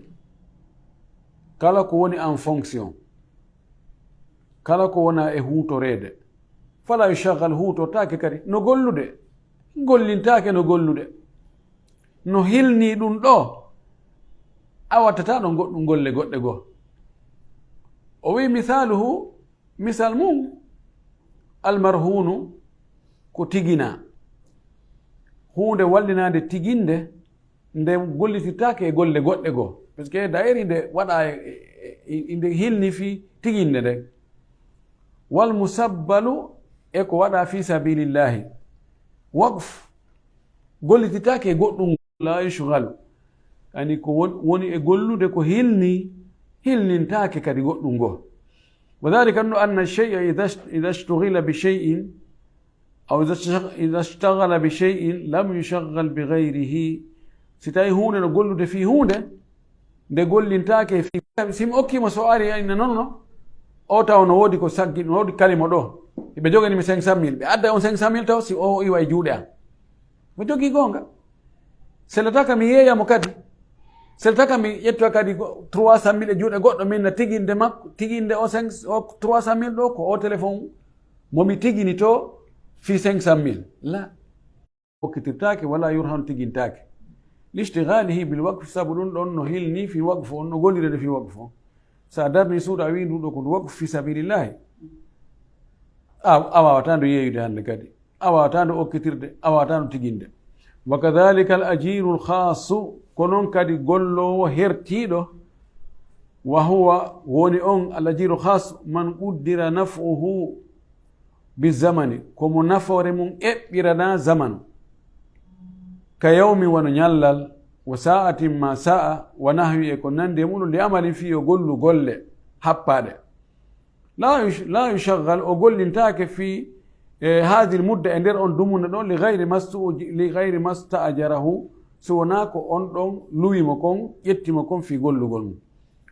kala ko woni en fonction, kala ko wona e huutoreede, fala yushaghalu, huutortaake kadi no gollude, gollintaake no gollude. No hilni ɗum ɗo, a wattata ɗon goɗɗum golle goɗɗe goo. O wi, "Mithaluhu," misal mum, "almarhunu," ko tigina. Huunde wallinaande tiginde, nde gollitirtaake e golle goɗɗe goo. Parce que dayiri nde waɗa e, e, e, nde hilni fii tiginde nde. "Walmusabbalu," e ko waɗa fii sabilillahi. Waqf gollititaake e goɗɗum, la yushghalu. Ani ko won-, woni e gollude ko hilni, hilnintaake kadi goɗɗum goo. Wa dhalika annu anna shay'a idha isht-, idha ishtughila bi shay'in, aw idha ishtagh-, idha ishtaghala bi shay'in lam yushghal bi ghayrihi. Si tawi huunde no gollude fii huunde, nde gollintaake fii, si mi okkiima so ari ay na non no, o taw no woodi ko saggi, no woodi kalimo ɗo. Ɓe jogani mi cinq cent mille. Ɓe adda on cinq cent mille taw si o iwa e juuɗe am. Mo jogii goonga. Selata ka mi yeeya mo kadi. Selata ka mi ƴetta kadi go-, trois cent mille e juuɗe goɗɗo min na tiginde makko, tiginde o cinq, o trois cent mille ɗo ko o téléphone mo mi tigini to fii cinq cent mille. La. Okkitirtaake, wala yurhan tigintaake. Lishtighalihi bil waqf, sabu ɗum ɗon no hilni fii waqf on, no gollirede fii waqf on. Sa darni suudu a wi ndu ɗo ko ndu waqf fi sabilillahi. A, a wawata ndu yeeyude hannde kadi. A wawata ndu okkitirde, a wawata ndu tiginde. Wa kadhalika al ajiru al khassu, ko non kadi golloowo hertiiɗo. Wa huwa, woni on al ajiru khassu, man quddira naf'uhu bi zamani, ko mo nafoore mum eɓɓiranaa zamanu. Ka yawmi wano ñallal, wa sa'atin ma sa'a, wa nahwi e ko nandi e muɗum, li amalin fii yo gollu golle happaaɗe. La yush-, la yushaggal, o gollintaake fii, e, hadhihi al mudda, e nder on dumunna ɗon, li ghayri mastu-, li ghayri masta'jarahu, si wonaa ko on ɗon luwi mo kon, ƴetti mo kon fii gollugol mum.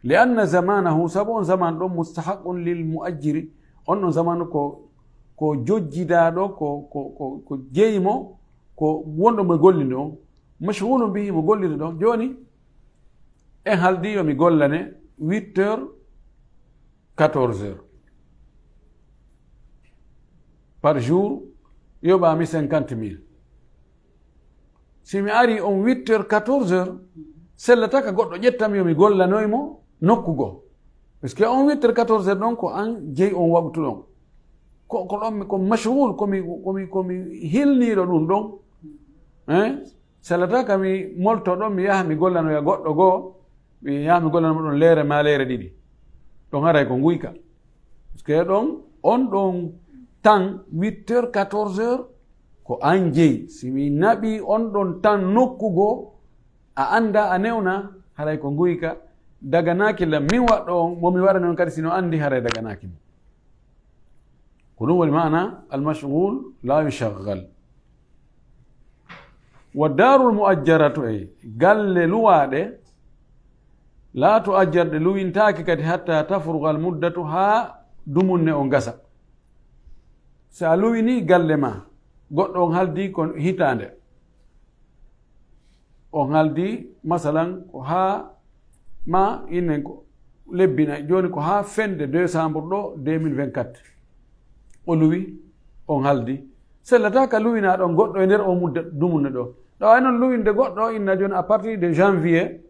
Li anna zamanahu, sabu on zaman ɗon, mustahaqqun lil mu'ajjiri, on ɗon zaman ko, ko jojjidaaɗo, ko, ko, ko, ko jeyi mo, ko wonɗo mo gollinde on, mashghulun bihi, mo gollirde ɗon. Jooni, en haldi yo mi gollane huit heures, quatorze heures. Par jour, yoɓami cinquante mille. Si mi ari on huit heures, quatorze heures, sellata ka goɗɗo ƴettam yo mi gollanoy mo nokku goo. Parce que on huit heures, quatorze heures ɗon ko an jeyi on waqtu ɗon. Ko, ko ɗon mi, ko mashghul, ko mi, ko mi, ko mi hilniiɗo ɗum ɗon. Hein? Sellata ka mi molto ɗon, mi yaha mi gollanoya goɗɗo goo, mi yaha mi gollano mo ɗon leere ma leere ɗiɗi. Ɗon haray ko nguyka. Parce que ɗon, on ɗon tan, huit heures, quatorze heures, ko an jeyi. Si mi naɓi on ɗon tan nokku goo, a annda, a newna, haray ko nguyka, daganaaki lam min waɗɗo on, mo mi waɗani on kadi, si no anndi, haray daganaaki mo. Ko ɗum woni maana al mashghul la yushaggal. Wa darul mu'ajjaratu, e galle luwaaɗe, la tu'ajjar, ɗe luwintaake kadi hatta tafruga al muddatu, haa dumunne on gasa. Si a luwini galle ma, goɗɗo on haldi ko hitaande. On haldi, masalan, ko haa ma innen ko lebbi nayi. Jooni ko haa fende décembre ɗo deux mille vingt-quatre. O luwi, On haldi. Sellataa ka luwinaa ɗon goɗɗo e nder o mudde dumunne ɗo. Ɗo ay non luwinde goɗɗo inna jooni à partir de janvier,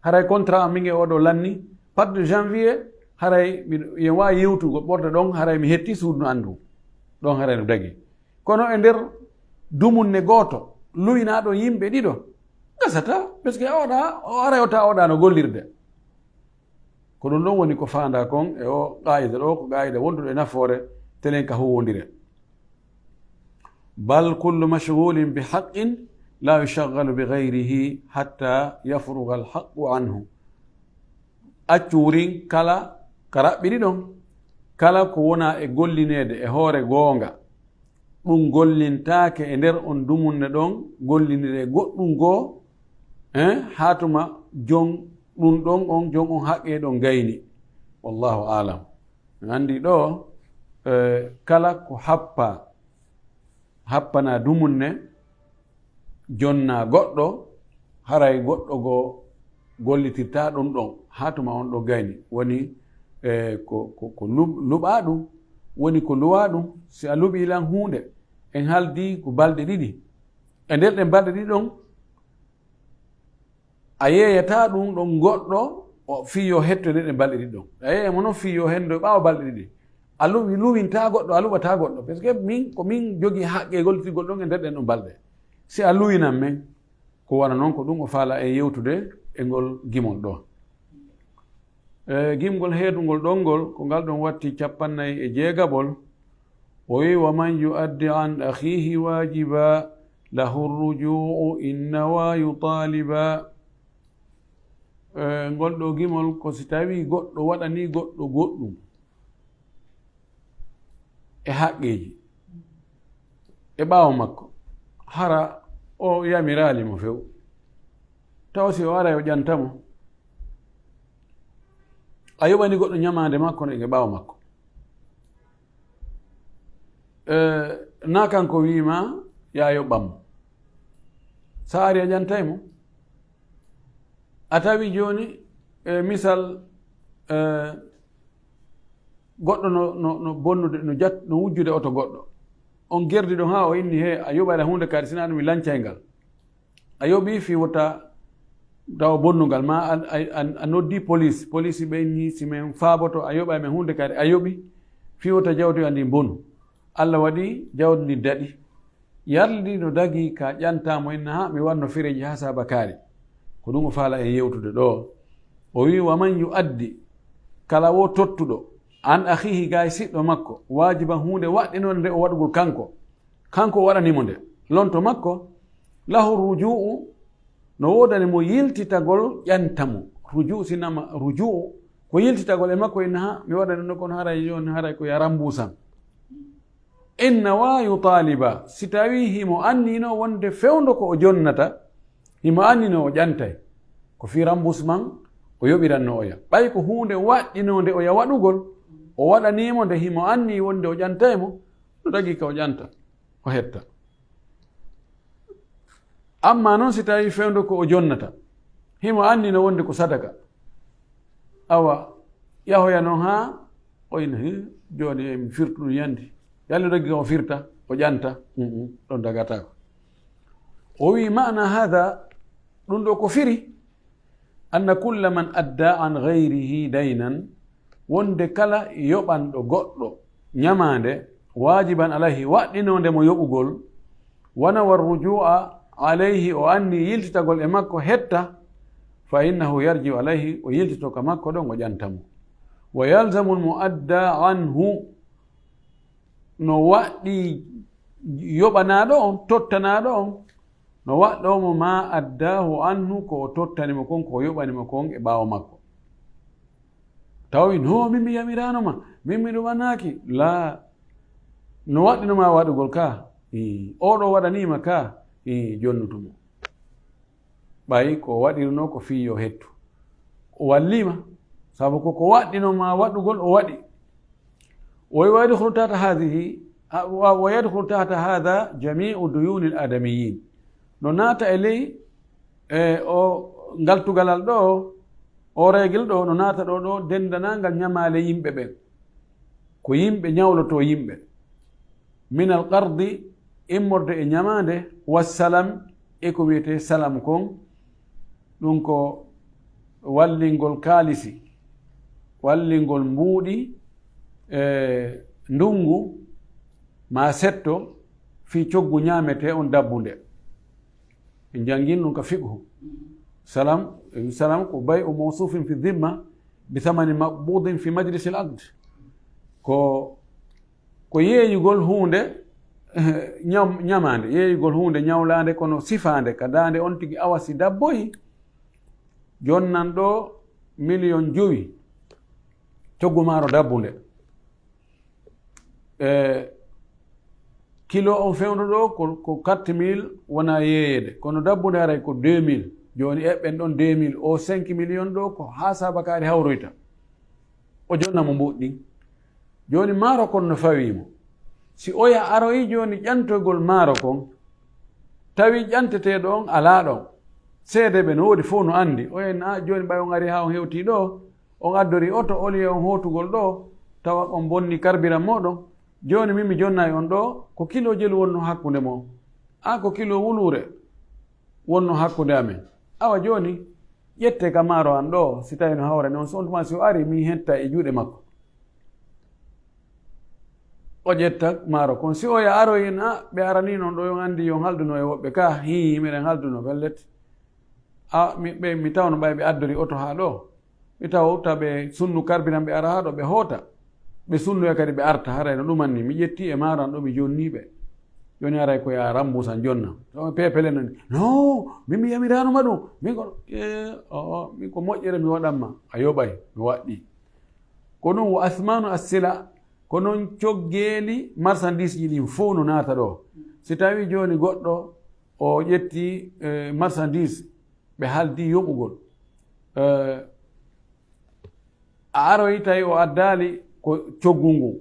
haray contrat am min e oɗo lanni. Part de janvier, haray mi, yen waawi yewtugo ɓorde ɗon, haray mi hetti suudu no anndu. Ɗon haray no dagi. Kono e nder dumunne gooto, luwinaa ɗon yimɓe ɗiɗo, gasata, parce que oɗa, o aray o tawa oɗa no gollirde. Ko ɗum ɗon woni ko faandaa kon e o qaayida ɗo, ko qaayida wonduɗo e nafoore, telen ka huwwondire. Bal kullu mashghulin bi haqqin la yushaghalu bi ghayrihi hatta yafrugha al haqqu anhu. Accu wurin kala ka raɓɓiɗi ɗon, kala ko wona e gollineede e hoore goonga, ɗum gollintaake e nder on dumunne ɗon, golliniree goɗɗum goo, eh, haa tuma jon ɗum ɗon on, jon on haqqee ɗon gayni. Wallahu aalam. En anndi ɗo, eh, kala ko happa, happana dumunne, jonna goɗɗo, haray goɗɗo goo gollitirta ɗum ɗon, haa tuma on ɗo gayni. Woni, eh, ko, ko, ko lub-, luɓaa ɗum, woni ko luwaa ɗum, si a luɓii lan huunde, en haldi ko balɗe ɗiɗi. E nder ɗen balɗe ɗiɗi ɗon, a yeeyataa ɗum ɗon goɗɗo, o fii yo hetto e nder ɗen balɗe ɗiɗi ɗon. A yeeya mo non fii yo hendo ɓaawo balɗe ɗiɗi. A luwi-, luwintaa goɗɗo, a luɓataa goɗɗo. Parce que min, ko min jogii haqqee gollitirgol ɗon e nder ɗen ɗon balɗe. Si a luwinan men, ko wona non ko ɗum o faala en yewtude e ngol gimol ɗo. E gimgol heedungol ɗon ngol, ko ngal ɗon watti cappannayi e jeegaɓol, o wi: "Wa man yu'addi an akhihi wajiba lahu rujuu in nawa yutaliba." E ngol ɗo gimol, ko si tawi goɗɗo waɗani goɗɗo goɗɗum e haqqeeji e ɓaawo makko, hara o yamiraali mo few, taw si o aray o ƴanta mo, a yoɓani goɗɗo ñamaande makko no e ɓaawo makko. Eh, na kanko wiima ya yoɓan mo. Sa ari a ƴantay mo. A tawi jooni, eh, misal, eh, goɗɗo no, no, no bonnude, no jat-, no wujjude oto goɗɗo. On gerdi ɗon haa o inni, "He, a yoɓayla huunde kadi, sinaa ɗum mi lancay ngal." A yoɓi fii wota tawa bonnungal, ma a, a, a, a noddi police. Police ɓe inni, "Si men faaboto, a yoɓay men huunde kadi." A yoɓi fii wota jawdi an ndin bonu. Allah waɗi jawdi ndin daɗi. Yarli no dagi ka ƴanta mo inna, "Ha, mi wanno fireji ha saba kaari." Ko ɗum o faala en yewtude ɗo. O wi, "Wa man yu'addi," kala wo tottuɗo, "an akhihi," gay siɗɗo makko, "wajiban," huunde waɗɗinonde nde o waɗugol kanko. Kanko o waɗanimo nde. Lonto makko, "lahu ruju'u," no woodani mo yiltitagol ƴanta mo. Ruju'u, sinama ruju'u, ko yiltitagol e makko inna, "Ha, mi waɗani no kono haray yon, haray ko ya rambusan." Inna wa yutaliba, si tawi himo annino wonde fewndo ko o jonnata, himo annino o ƴantay. Ko fii remboursement o yoɓiranno oya. Ɓay ko huunde waɗɗinonde oya waɗugol, o waɗanimo nde himo anni wonde o ƴantay mo, no dagi ka o ƴanta, o hetta. Amma non si tawi fewndo ko o jonnata, himo annino wonde ko sadaka. Awa, yahoya non haa o ina, "Hi, jooni e mi firtu ɗum yandi." Yalla doggi o firta, o ƴanta. Mm, mm, ɗon dagataako. O wi, "Ma'na hadha," ɗum ɗo ko firi, "anna kulla man adda an ghayrihi daynan," wonde kala yoɓanɗo goɗɗo ñamaande, "wajiban alayhi," waɗɗinonde mo yoɓugol, "wa nawa ruju'a alayhi," o anni yiltitagol e makko hetta, "fa innahu yarji'u alayhi," o yiltito ka makko ɗon, o ƴanta mo. "Wa yalzamu al-mu'adda anhu," no waɗɗi yoɓanaaɗo on, tottanaaɗo on, no waɗɗo mo ma addahu anhu, ko o tottani mo kon, ko o yoɓani mo kon e ɓaawo makko. Tawi, "No, min mi yamiraano ma, min mi ɗumanaaki." Laa, no waɗɗino ma waɗugol ka, ii, oɗo waɗaniima ka, ii, jonnutu mo. Ɓay ko o waɗirno ko fii yo hettu. O walliima, sabu ko ko waɗɗino ma waɗugol o waɗi. Wa yadkhulu tahta hadhihi, a, wa, wa yadkhulu tahta hadha jami'u duyunil adamiyyin. No naata e ley, e, o, ngal tugalal ɗo, o règle ɗo, no naata ɗo, ɗo denndanangal ñamaale yimɓe ɓen. Ko yimɓe ñawlotoo yimɓe. Min al qardi, immorde e ñamaande, wa salam, e ko wiyetee salam kon, ɗum ko wallingol kaalisi, wallingol mbuuɗi, e ndunngu, maa setto, fii coggu ñaametee on dabbunde. En janngin ɗum ka fiqhu. Salam, salam ko bay'u mawsuufin fi dhimma bi thamanin maqbudin fi majlisil aqd. Ko, ko yeeyugol huunde, eh, ñam-, ñamaande, yeeyugol huunde ñawlaande kono sifaande ka daande on tigi, awa si dabboyi, jonnan ɗo miliyon jowi, coggu maaro dabbunde. E kilo on fewndo ɗo ko, ko quatre mille wona yeeyeede, kono dabbunde haray ko deux mille. Jooni eɓɓen ɗon deux mille, o cinq million ɗo ko haa saabakaari hawroyta. O jonna mo mbuuɗi ɗin. Jooni maaro kon no fawii mo. Si oya aroyi jooni ƴantoygol maaro kon, tawi ƴanteteeɗo on alaa ɗon. Seedeeɓe no woodi fof no anndi. Oya na jooni ɓay on ari haa on hewtii ɗo, on addori oto, au lieu on hootugol ɗo, tawa on bonni carburant mooɗon. Jooni min mi jonnaay on ɗo, ko kilo jelu wonno hakkunde mon. An ko kilo wuluure wonno hakkunde amen. Awa jooni, ƴette ka maaro an ɗo, si tawi no hawrani on, so on tuma si o ari, min hetta e juuɗe makko. O ƴetta maaro kon. Si oya aroyi en, a, ɓe arani non ɗo, yon anndi yon halduno e woɓɓe ka, hii, miɗen halduno, pellet. A, mi, ɓe, mi tawno ɓay ɓe addori oto haa ɗo. Mi tawa taɓe sunnu carburant ɓe ara haa ɗo, ɓe hoota. Ɓe sunnoya kadi ɓe arta, haray no ɗuman ni. Mi ƴetti e maaran ɗo, mi jonni ɓe. Jooni haray ko ya rambusan jonna. Tawa peepele non. No, min mi yamiraano ma ɗum. Min ko, e, o, o, min ko moƴƴere mi waɗan ma. A yoɓay, mi waɗɗi. Ko ɗum wo asmanu as-sila, ko non coggeeli marchandise ji ɗin fof no naata ɗo. Si tawi jooni goɗɗo o ƴetti, eh, marchandise, ɓe haldi yoɓugol. Eh, a aroyi tawi o addaali ko coggu ngu.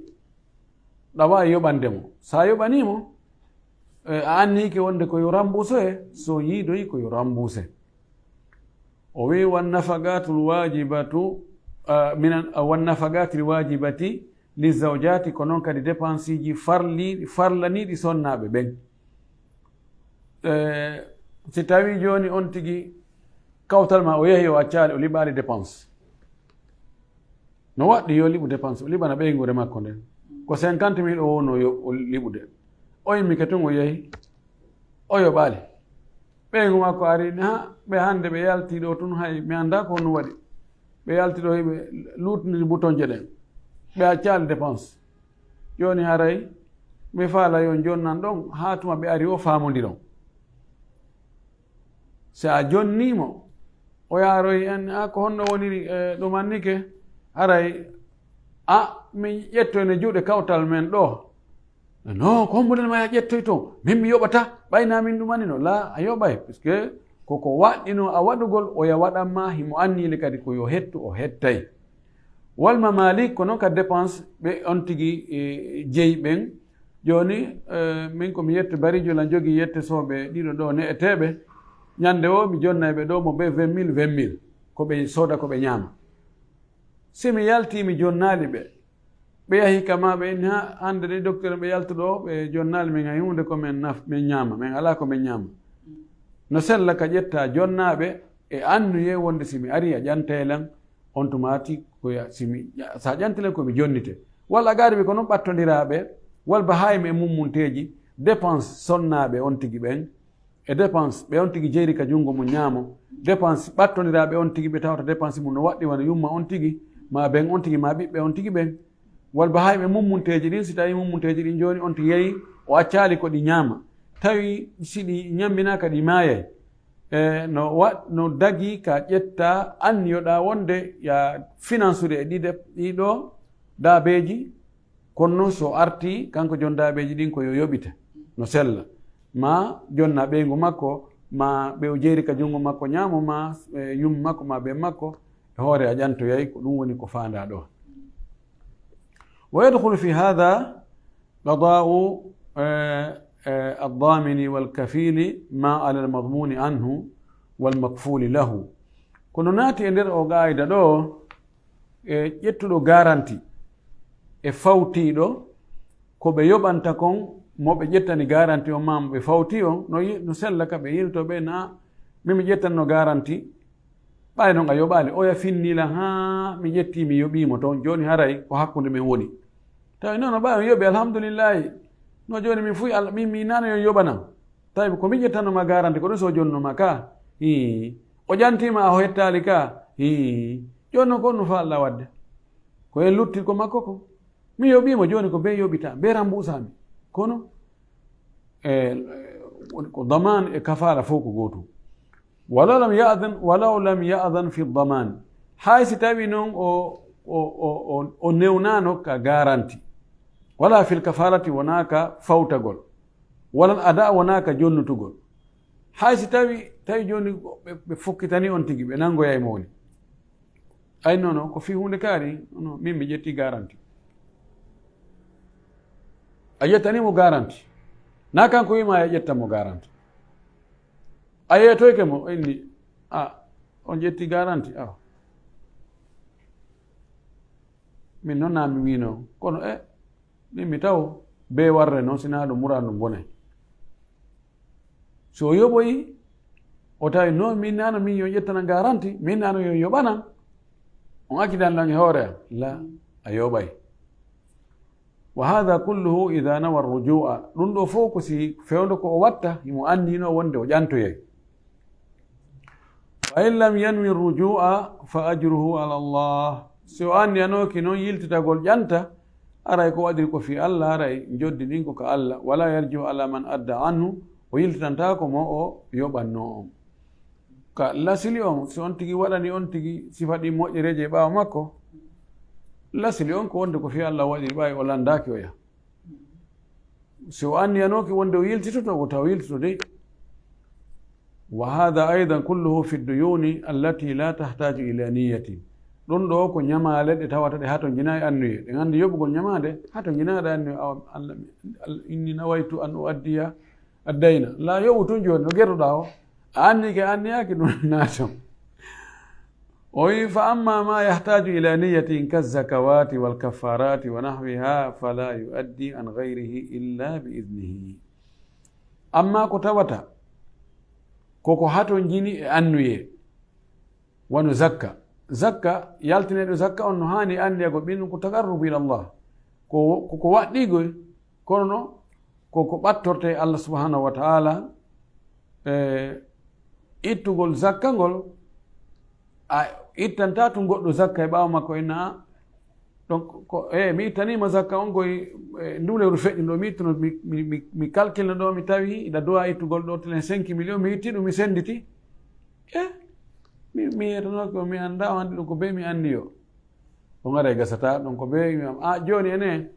Ɗawa yoɓande mo. Sa yoɓani mo, eh, a anniyike wonde ko yo rambusoye, so yiidoyi ko yo rambuse. O wi, "Wan nafaqatul wajibatu, ah, minan, ah, wan nafaqatil wajibati li zawjati", ko noon kadi dépense ji farli-, farlaniiɗi sonnaaɓe ɓen. Eh, si tawi jooni on tigi kawtal ma o yehi o accaali, o liɓaali dépense. No waɗɗi yo liɓu dépense, o liɓana ɓeynguure makko nden. Ko cinquante mille o wonno yo o liɓude. O immike tun o yehi, o yoɓaali. Ɓeyngu makko ari, ha, ɓe hannde ɓe yalti ɗo tun, hay, mi annda ko honno waɗi. Ɓe yalti ɗo, ɓe luutniri butonje ɗen. Ɓe accaali dépense. Jooni haray, mi faala yo jonnan ɗon, haa tuma ɓe ari o faamondiron. Si a jonnii mo, o yaaroyi en, "A, ko honno woniri, eh, ɗum annike?" Haray, "A, min ƴettoyno juuɗe kawtal men ɗo." "No, ko hombo nden ma ya ƴettoy toon? Min mi yoɓata, ɓay na min ɗum annino." La, a yoɓay, puisque ko ko waɗɗino a waɗugol, o ya waɗan ma, himo annile kadi ko yo hettu, o hettay. Wal mamalik, ko noon ka dépense ɓe on tigi, e, jeyi ɓen. Jooni, e, min ko mi yette Barijo lan jogii yette sooɓe ɗiɗo ɗo ne'eteeɓe. Ñande o mi jonnay ɓe ɗo mo be vingt mille, vingt mille. Ko ɓe sooda, ko ɓe ñaama. Si mi yalti, mi jonnaali ɓe. Ɓe yahi kama ɓe inni, "Ha, hande de docteur ɓe yaltu ɗo, ɓe jonnaali min hay huunde ko min naf-, min ñaama. Min alaa ko min ñaama." No sella ka ƴetta jonnaaɓe e annuye wonde si mi ari a ƴantay lan, on tumaati ko ya, si mi, sa ƴanti lan ko mi jonnite. Walla a gaari ɓe ko non ɓattondiraaɓe, wal bahaayim e mummunteeji, dépense sonnaaɓe on tigi ɓen, e dépense ɓe on tigi jeyri ka junngo mum ñaamo, dépense ɓattondiraaɓe on tigi ɓe tawata dépense mum no waɗɗi wano yumma on tigi, ma ben on tigi, ma ɓiɓɓe on tigi ɓen. Wal bahaayim e mummunteeji ɗin, si tawi mummunteeji ɗin jooni on tigi yehi, o accaali ko ɗi ñaama. Tawi si ɗi ñamminaaka ɗi maayay. E no wa-, no dagi ka ƴetta anniyoɗaa wonde ya finansude e ɗiɗe, ɗiɗo daabeeji, kono noon so artii, kanko jon daabeeji ɗin ko yo yoɓite, no sella. Ma jonna ɓeyngu makko, ma ɓe o jeeri ka junngo makko ñaamo, ma, e, yumma makko, ma ben makko, e hoore a ƴantoyay, ko ɗum woni ko faandaa ɗo. Wa yadkhulu fi hadha qada'u, e, e, ad-damini wal kafili ma ala al-madmuni anhu wal makfuli lahu. Kono naati e nder o qaayida ɗo, e ƴettuɗo garanti e fawtiiɗo, Ko ɓe yoɓanta kon, mo ɓe ƴettani garanti on, maa mo ɓe fawti on, no yi-, no sella ka ɓe yilto ɓe na, min mi ƴettanno garanti, ɓay non a yoɓaali, oya finni lan, haa mi ƴetti, mi yoɓii mo ton, jooni haray ko hakkunde men woni. Tawi non, no ɓay on yoɓi, alhamdulillahi, no jooni min fuy Alla, min mi nano yon yoɓana. Tawi ko min ƴettanno ma garanti, ko ɗum so jonno ma ka, hii, o ƴantima a hettaali ka, hii, jooni non ko ɗum no fa Alla wadde. Ko en lutti ko makko ko. Mi yoɓii mo jooni ko be yoɓita, be rambuusa mi. Kono, e, ko daman e kafaala fof ko gootum. Walaw lam ya'dan, walaw lam ya'dan fi daman. Hay si tawi non o, o, o, o, o newnaano ka garanti. Wala fil kafaalati wonaa ka fawtagol. Wala ada wonaa ka jonnutugol. Hay si tawi, tawi jooni ɓe, ɓe fokkitani on tigi, ɓe nangoyay mo woni. Ay, non, non, ko fii huunde kaari, non, min mi ƴetti garanti. A ƴettani mo garanti. Na kanko wiima a ƴetta mo garanti. A yeetoyke mo, o inni, a, on ƴetti garanti, awa. Min non na mi wiino, kono e, min mi taw, be warre non, sina ɗum mura ɗum bonay. So o yoɓoyi, o tawi non, min nano min yo ƴettana garanti, min nano yo yoɓana, on accidan lan e hoore am. La, a yoɓay. Wa hadha kulluhu idha nawa rujua. Ɗum ɗo fof ko si fewndo ko o watta, himo anndino wonde o ƴantoyay. Fa in lam yanwi rujua, fa ajruhu ala Allah. Si o anniyanooki non yiltitagol ƴanta, aray ko waɗiri ko fii Allah, aray njoddi ɗin ko ka Allah. Wala yarjiu ala man adda anhu, o yiltitantaako mo o yoɓannoo on. Ka lasili on, si on tigi waɗani on tigi sifa ɗin moƴƴereeji e ɓaawo makko, lasili on ko wonde ko fii Allah waɗiri, ɓay o landaaki oya. Si o anniyanooki wonde o yiltitoto, o taw o yiltito dey. Wa hadha aidan kulluhu fi duyuni allati la tahtaju ila niyatin. Ɗum ɗo ko ñamaale ɗe tawata ɗe hatonjinaa e annuye. Ɗe nganndi yoɓugol ñamaande hatonjinaa e annuye. Awa, Allah, Allah inni nawaitu an uaddiya addayna. La yoɓu tun jooni no gertoɗaa o. A anni ke anniyaaki ɗum naaton. O wi, fa amma ma yahtaju ila niyatin ka zakawati wal kafarati wa nahwiha fala yuaddi an ghayrihi illa bi idnihi. Amma ko tawata koko hatonjini e annuye, wano zakka. Zakka, yaltineɗo zakka on no haani anniya ko ɓin ko taqarrubu ila Allah. Ko, ko, ko waɗɗigo, kono no ko, ko ɓattorte Allah subhanahu wa ta'ala, e ittugol zakka ngol, a ittanta tun goɗɗo zakka e ɓaawo makko, inna, donc, ko, e, mi ittaniima zakka on koy, e, ndu lewru feƴƴundo, mi ittuno, mi, mi, mi, mi calcule ɗo, mi tawi iɗa duwa ittugol ɗo telen cinq millions, mi itti ɗum, mi senditi. E, mi, mi yetanooke o, mi annda, o anndi ɗum ko be mi anndi yo. O ngara e gasata ɗum ko be mi am. A, jooni ene,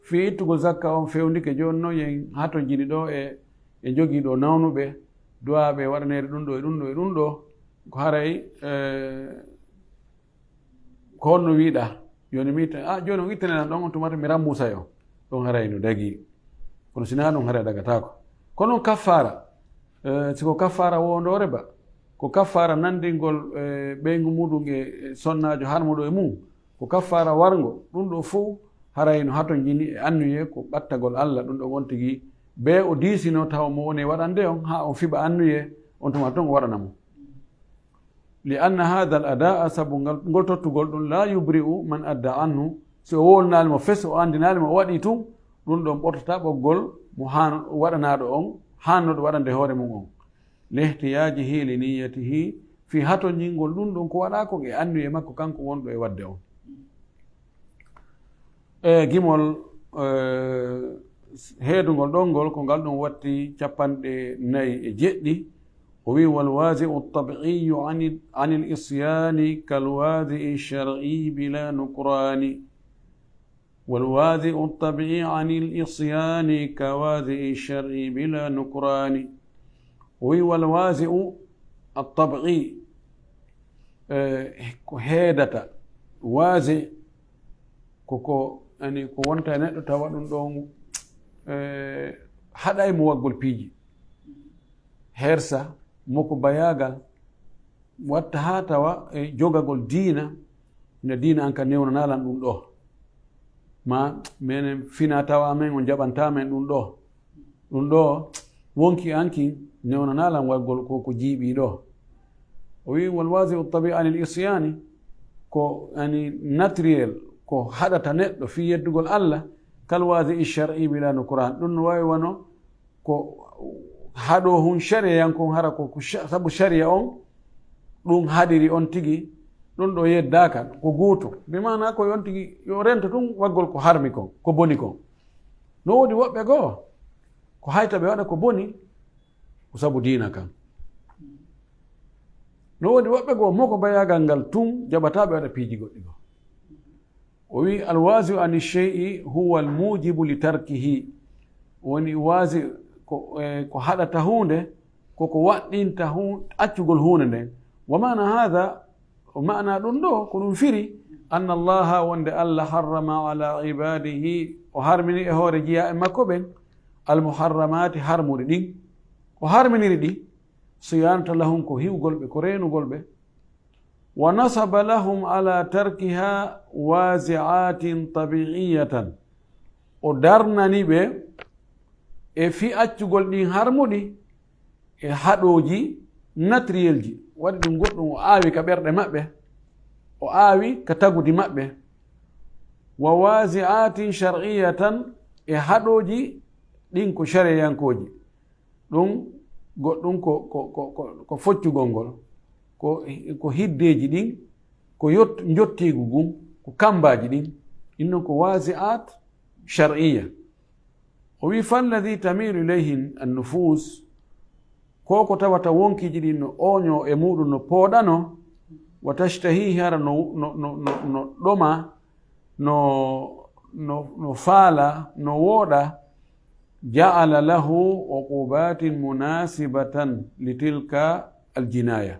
fii ittugol zakka on fewndike, jooni noon yen hatonjini ɗo e, e jogii ɗo nawnuɓe, duwaaɓe waɗaneede ɗum ɗo e ɗum ɗo e ɗum ɗo, ko haray, e, ko honno wiɗa? Jooni mi itta, a, jooni on ittanenan ɗon, on tumata mi rammusa yo. Ɗon haray no dagi. Kono si naa ɗum haray dagataako. Kono on kaffaara, e, si ko kaffaara wondoore ba, ko kaffaara nanndingol, e, ɓeyngu muɗum e, e sonnaajo harmuɗo e mum, ko kaffaara warngo, ɗum ɗo fof haray no hatonjini e annuye ko ɓattagol Allah, ɗum ɗo on tigi be o diisino tawa mo woni e waɗande on, haa on fiɓa annuye, on tuma toon o waɗana mo. Li anna hadha al adaa, sabu ngal, ngol tottugol ɗum, la yubri'u man adda anhu, si o wowlanaali mo fes, o anndinaali mo o waɗi tun, ɗum ɗon ɓortata ɓoggol mo haan-, waɗanaaɗo on, haannuɗo waɗande hoore mum on. Li ihtiyaajihi li niyyatihi, fii hatonjingol ɗum ɗon ko waɗaa kon e annuye makko kanko wonɗo e waɗde on. E gimol, e, heedungol ɗon ngol, ko ngal ɗum watti capanɗe nayi e jeɗɗi. O wi, "Wal wazi'u tabi'iyyu anil, anil isyani kal wazi'i shar'i bila nukrani." "Wal wazi'u tabi'i anil isyani ka wazi'i shar'i bila nukrani." O wi, "Wal wazi'u at-tabi'i." E, ko heedata. Wazi ko, ko, ani, ko wonta e neɗɗo tawa ɗum ɗon, e, haɗay mo waggol piiji. Hersa, mo ko bayaagal, watta haa tawa e jogagol diina, ina diina an ka newnanalan ɗum ɗo. Ma menen fina tawa amen on jaɓanta men ɗum ɗo. Ɗum ɗo wonki an kin newnanaa lan waggol ko ko jiiɓii ɗo. O wi, "Wal wazi'u tabi'a lil isyani," ko ani naturel, ko haɗata neɗɗo fii yeddugol Allah, "kal wazi'i shar'i bila nukuran." Ɗum no waawi wano ko haɗo hun shari'a yankon hara ko, ko sha-, sabu shari'a on ɗum haɗiri on tigi, ɗum ɗo yeddaaka, ko gooto. Bi maana ko on tigi yo rento tun waggol ko harmi kon, ko boni kon. No woodi woɓɓe goo, ko hayta ɓe waɗa ko boni, ko sabu diina kan. No woodi woɓɓe goo, mo ko bayaagal ngal tun jaɓataa ɓe waɗa piiji goɗɗi goo. O wi, "Alwazi'u ani shay'i huwa almujibu li tarkihi." Woni wazi ko, eh, ko haɗata huunde, ko ko waɗɗinta hu-, accugol huunde nden. Wa maana hadha, o maana ɗum ɗo, ko ɗum firi, anna Allaha, wonde Allah, harrama ala ibadihi, o harmini e hoore jiyaaɓe makko ɓen, almuharramati, harmuɗi ɗin. O harminiri ɗi, siyanata lahum, ko hiwgol ɓe, ko reenugol ɓe. Wa nasaba lahum ala tarkiha wazi'atin tabi'iyatan. O darnani ɓe e fii accugol ɗin harmuɗi e haɗooji naturelji. Waɗi ɗum goɗɗum o aawi ka ɓerɗe maɓɓe, o aawi ka tagudi maɓɓe. Wa wazi'atin shar'iyatan, e haɗooji ɗin ko shariyankooji. Ɗum goɗɗum ko, ko, ko, ko, ko foccugol ngol, ko, ko hiddeeji ɗin, ko yot-, njottiigu ngun, ko kammbaaji ɗin. Ɗin non ko wazi'at shar'iyya. O wi, "Falladhi tamilu ilayhi an-nufus," ko ko tawata wonkiiji ɗin no ooñoo e muɗum, no pooɗanoo, "wa tashtahihi," hara no, no, no, no, no ɗoma, no, no, no faala, no wooɗa, "ja'ala lahu uqubatin munasibatan li tilka al-jinaya."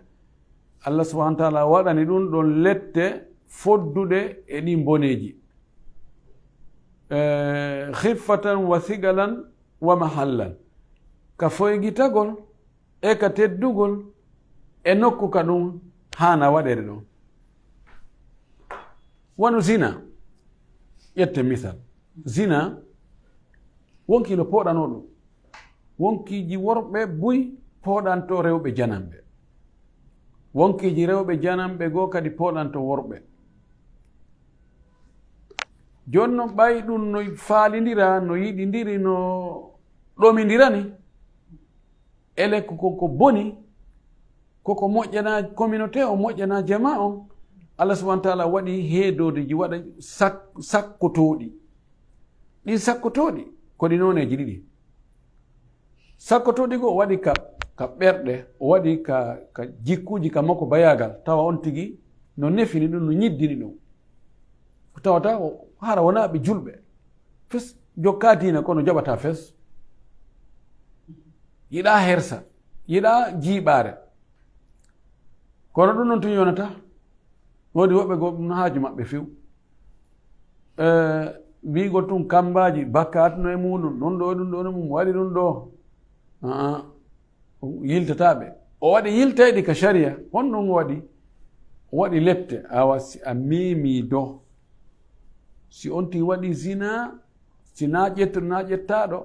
Allah subhanahu wa ta'ala waɗani ɗum ɗon lette fodduɗe e ɗin boneeji. Eh, khiffatan wa thiqalan wa mahallan. Ka foygitagol e ka teddugol e nokku ka ɗum haana waɗeede ɗon. Wano zina, ƴette misal. Zina, wonkii no pooɗanoo ɗum. Wonkiiji worɓe buy pooɗanto rewɓe jananɓe. Wonkiiji rewɓe jananɓe goo kadi pooɗanto worɓe. Jooni non ɓay ɗum no faalindira, no yiɗindiri, no ɗomindira ni, ele ko, ko, ko boni, ko ko moƴƴanaa communauté on, moƴƴanaa jamaa on, Allah subhanahu wa ta'ala waɗi heedoodeji, waɗa sak-, sakkotooɗi. Ɗin sakkotooɗi, ko ɗi nooneeji ɗiɗi. Sakkotooɗi goo o waɗi ka, ka ɓerɗe, o waɗi ka, ka jikkuuji, ka makko bayaagal, tawa on tigi no nefini ɗum, no ñiddini ɗum. Ko tawata o, hara wonaa ɓe julɓe. Fes jokkaa diina, kono jaɓataa fes. Yiɗaa hersa, yiɗaa jiiɓaare. Kono ɗum non tun yonata. Woodi woɓɓe goo, ɗum no haaju maɓɓe few. Eh, wiigol tun kammbaaji, bakkaatu no e muɗum, ɗum ɗo, ɗum ɗo, ɗum waɗi ɗum ɗo. Aa, yiltataa ɓe. O waɗi yiltayɗi ka shari'a. Honɗum o waɗi? O waɗi lette. Awa, si a meemii do, si on tigi waɗi zina, si naa ƴettuɗo, naa ƴettaaɗo,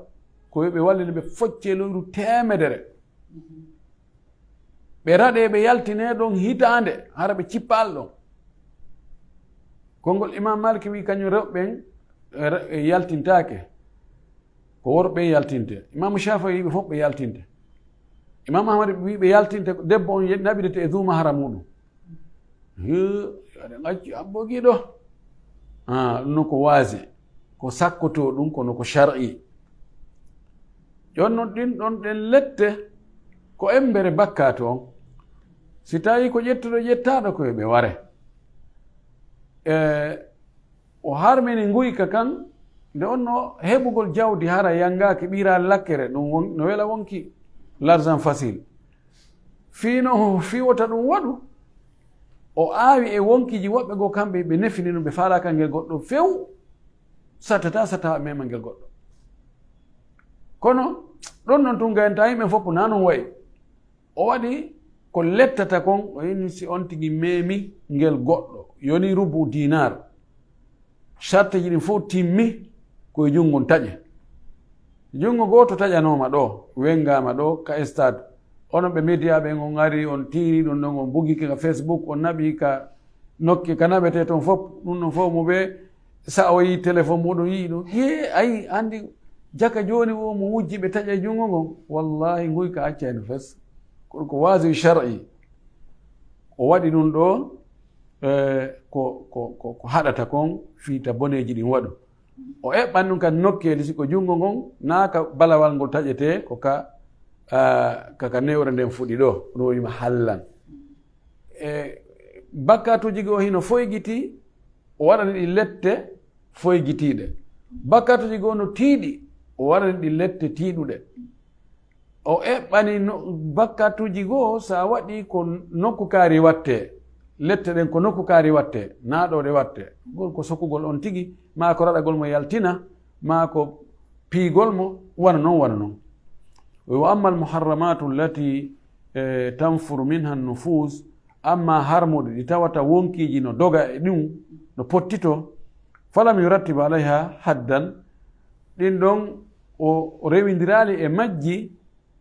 ko yo ɓe wallin ɓe foccee lewru teemedere. Ɓe raɗee, ɓe yaltinee ɗon hitaande, hara ɓe cippaali ɗon. Konngol Imam Malik wi, kañum rewɓe ɓen, e re-, e yaltintaake. Ko worɓe ɓen yaltinte. Imam Shafi'i wi ɓe fof ɓe yaltinte. Imam Ahmad wi ɓe yaltinte, debbo on ye-, naɓidete e duu mahram muɗum. Hii, aɗa ngacci abbo giɗo. Ah, ɗum noon ko waasi, ko sakkotoo ɗum, kono ko shar'i. Jooni noon ɗin ɗon ɗen lette, ko embere bakkaatu on. Si tawii ko ƴettuɗo ƴettaaɗo, ko yo ɓe ware. E, o harmini nguyka kan, nde on no heɓugol jawdi hara yanngaaki ɓiraa lakkere, ɗum won-, no wela wonki l'argent facile. Fii no, fii wota ɗum waɗu, o aawi e wonkiiji woɓɓe goo, kamɓe ɓe nefini ɗum, ɓe faalaaka ngel goɗɗo few, sattata, satta mema ngel goɗɗo. Kono ɗon non tun gayanta yimɓe fof naa non wayi. O waɗi ko lettata kon, o inni si on tigi memi ngel goɗɗo, yoni rubu dinar. Sarteeji ɗin fof timmi ko e junngo on taƴe. Junngo gooto taƴanooma ɗo, wenngaama ɗo ka stade. Onon ɓe média ɓen, on ari, on tiiri ɗum ɗon, on bugike ka Facebook, on naɓi ka nokke ka naɓetee ton fof, ɗum ɗon fof mo ɓe sa'oyi téléphone muɗum, yi'i ɗum. Yee, ayi, anndi jaka jooni o mo wujji ɓe taƴa e junngo ngon. Wallahi, nguy ka acca heen fes. Ko, ko waasi shar'i. O waɗi ɗum ɗo, eh, ko, ko, ko, ko haɗata kon fii ta boneeji ɗin waɗu. O eɓɓan ɗum kadi nokkeeli, si ko junngo ngon, naa ka balawal ngol taƴetee, ko ka, ah, ka, ka newre nden fuɗi ɗo, ɗum o wiima hallan. E bakkaatuuji goo hino foygitii, o waɗani ɗi lette foygitiiɗe. Bakkaatuuji goo no tiiɗi, o waɗani ɗi lette tiiɗuɗe. O eɓɓani no, bakkaatuuji goo, so a waɗi ko nokku kaari wattee, lette ɗen ko nokku kaari wattee, naa ɗo ɗe wattee. Ngol ko sokugol on tigi, maa ko raɗagol mo yaltina, maa ko piigol mo, wano non, wano non. Wa amma al muharramatu allati, eh, tanfuru minha nufus, amma harmuɗe ɗi tawata wonkiiji no doga e ɗum, no pottito, falam yurattib alayha haddan, ɗin ɗon o, o rewindiraali e majji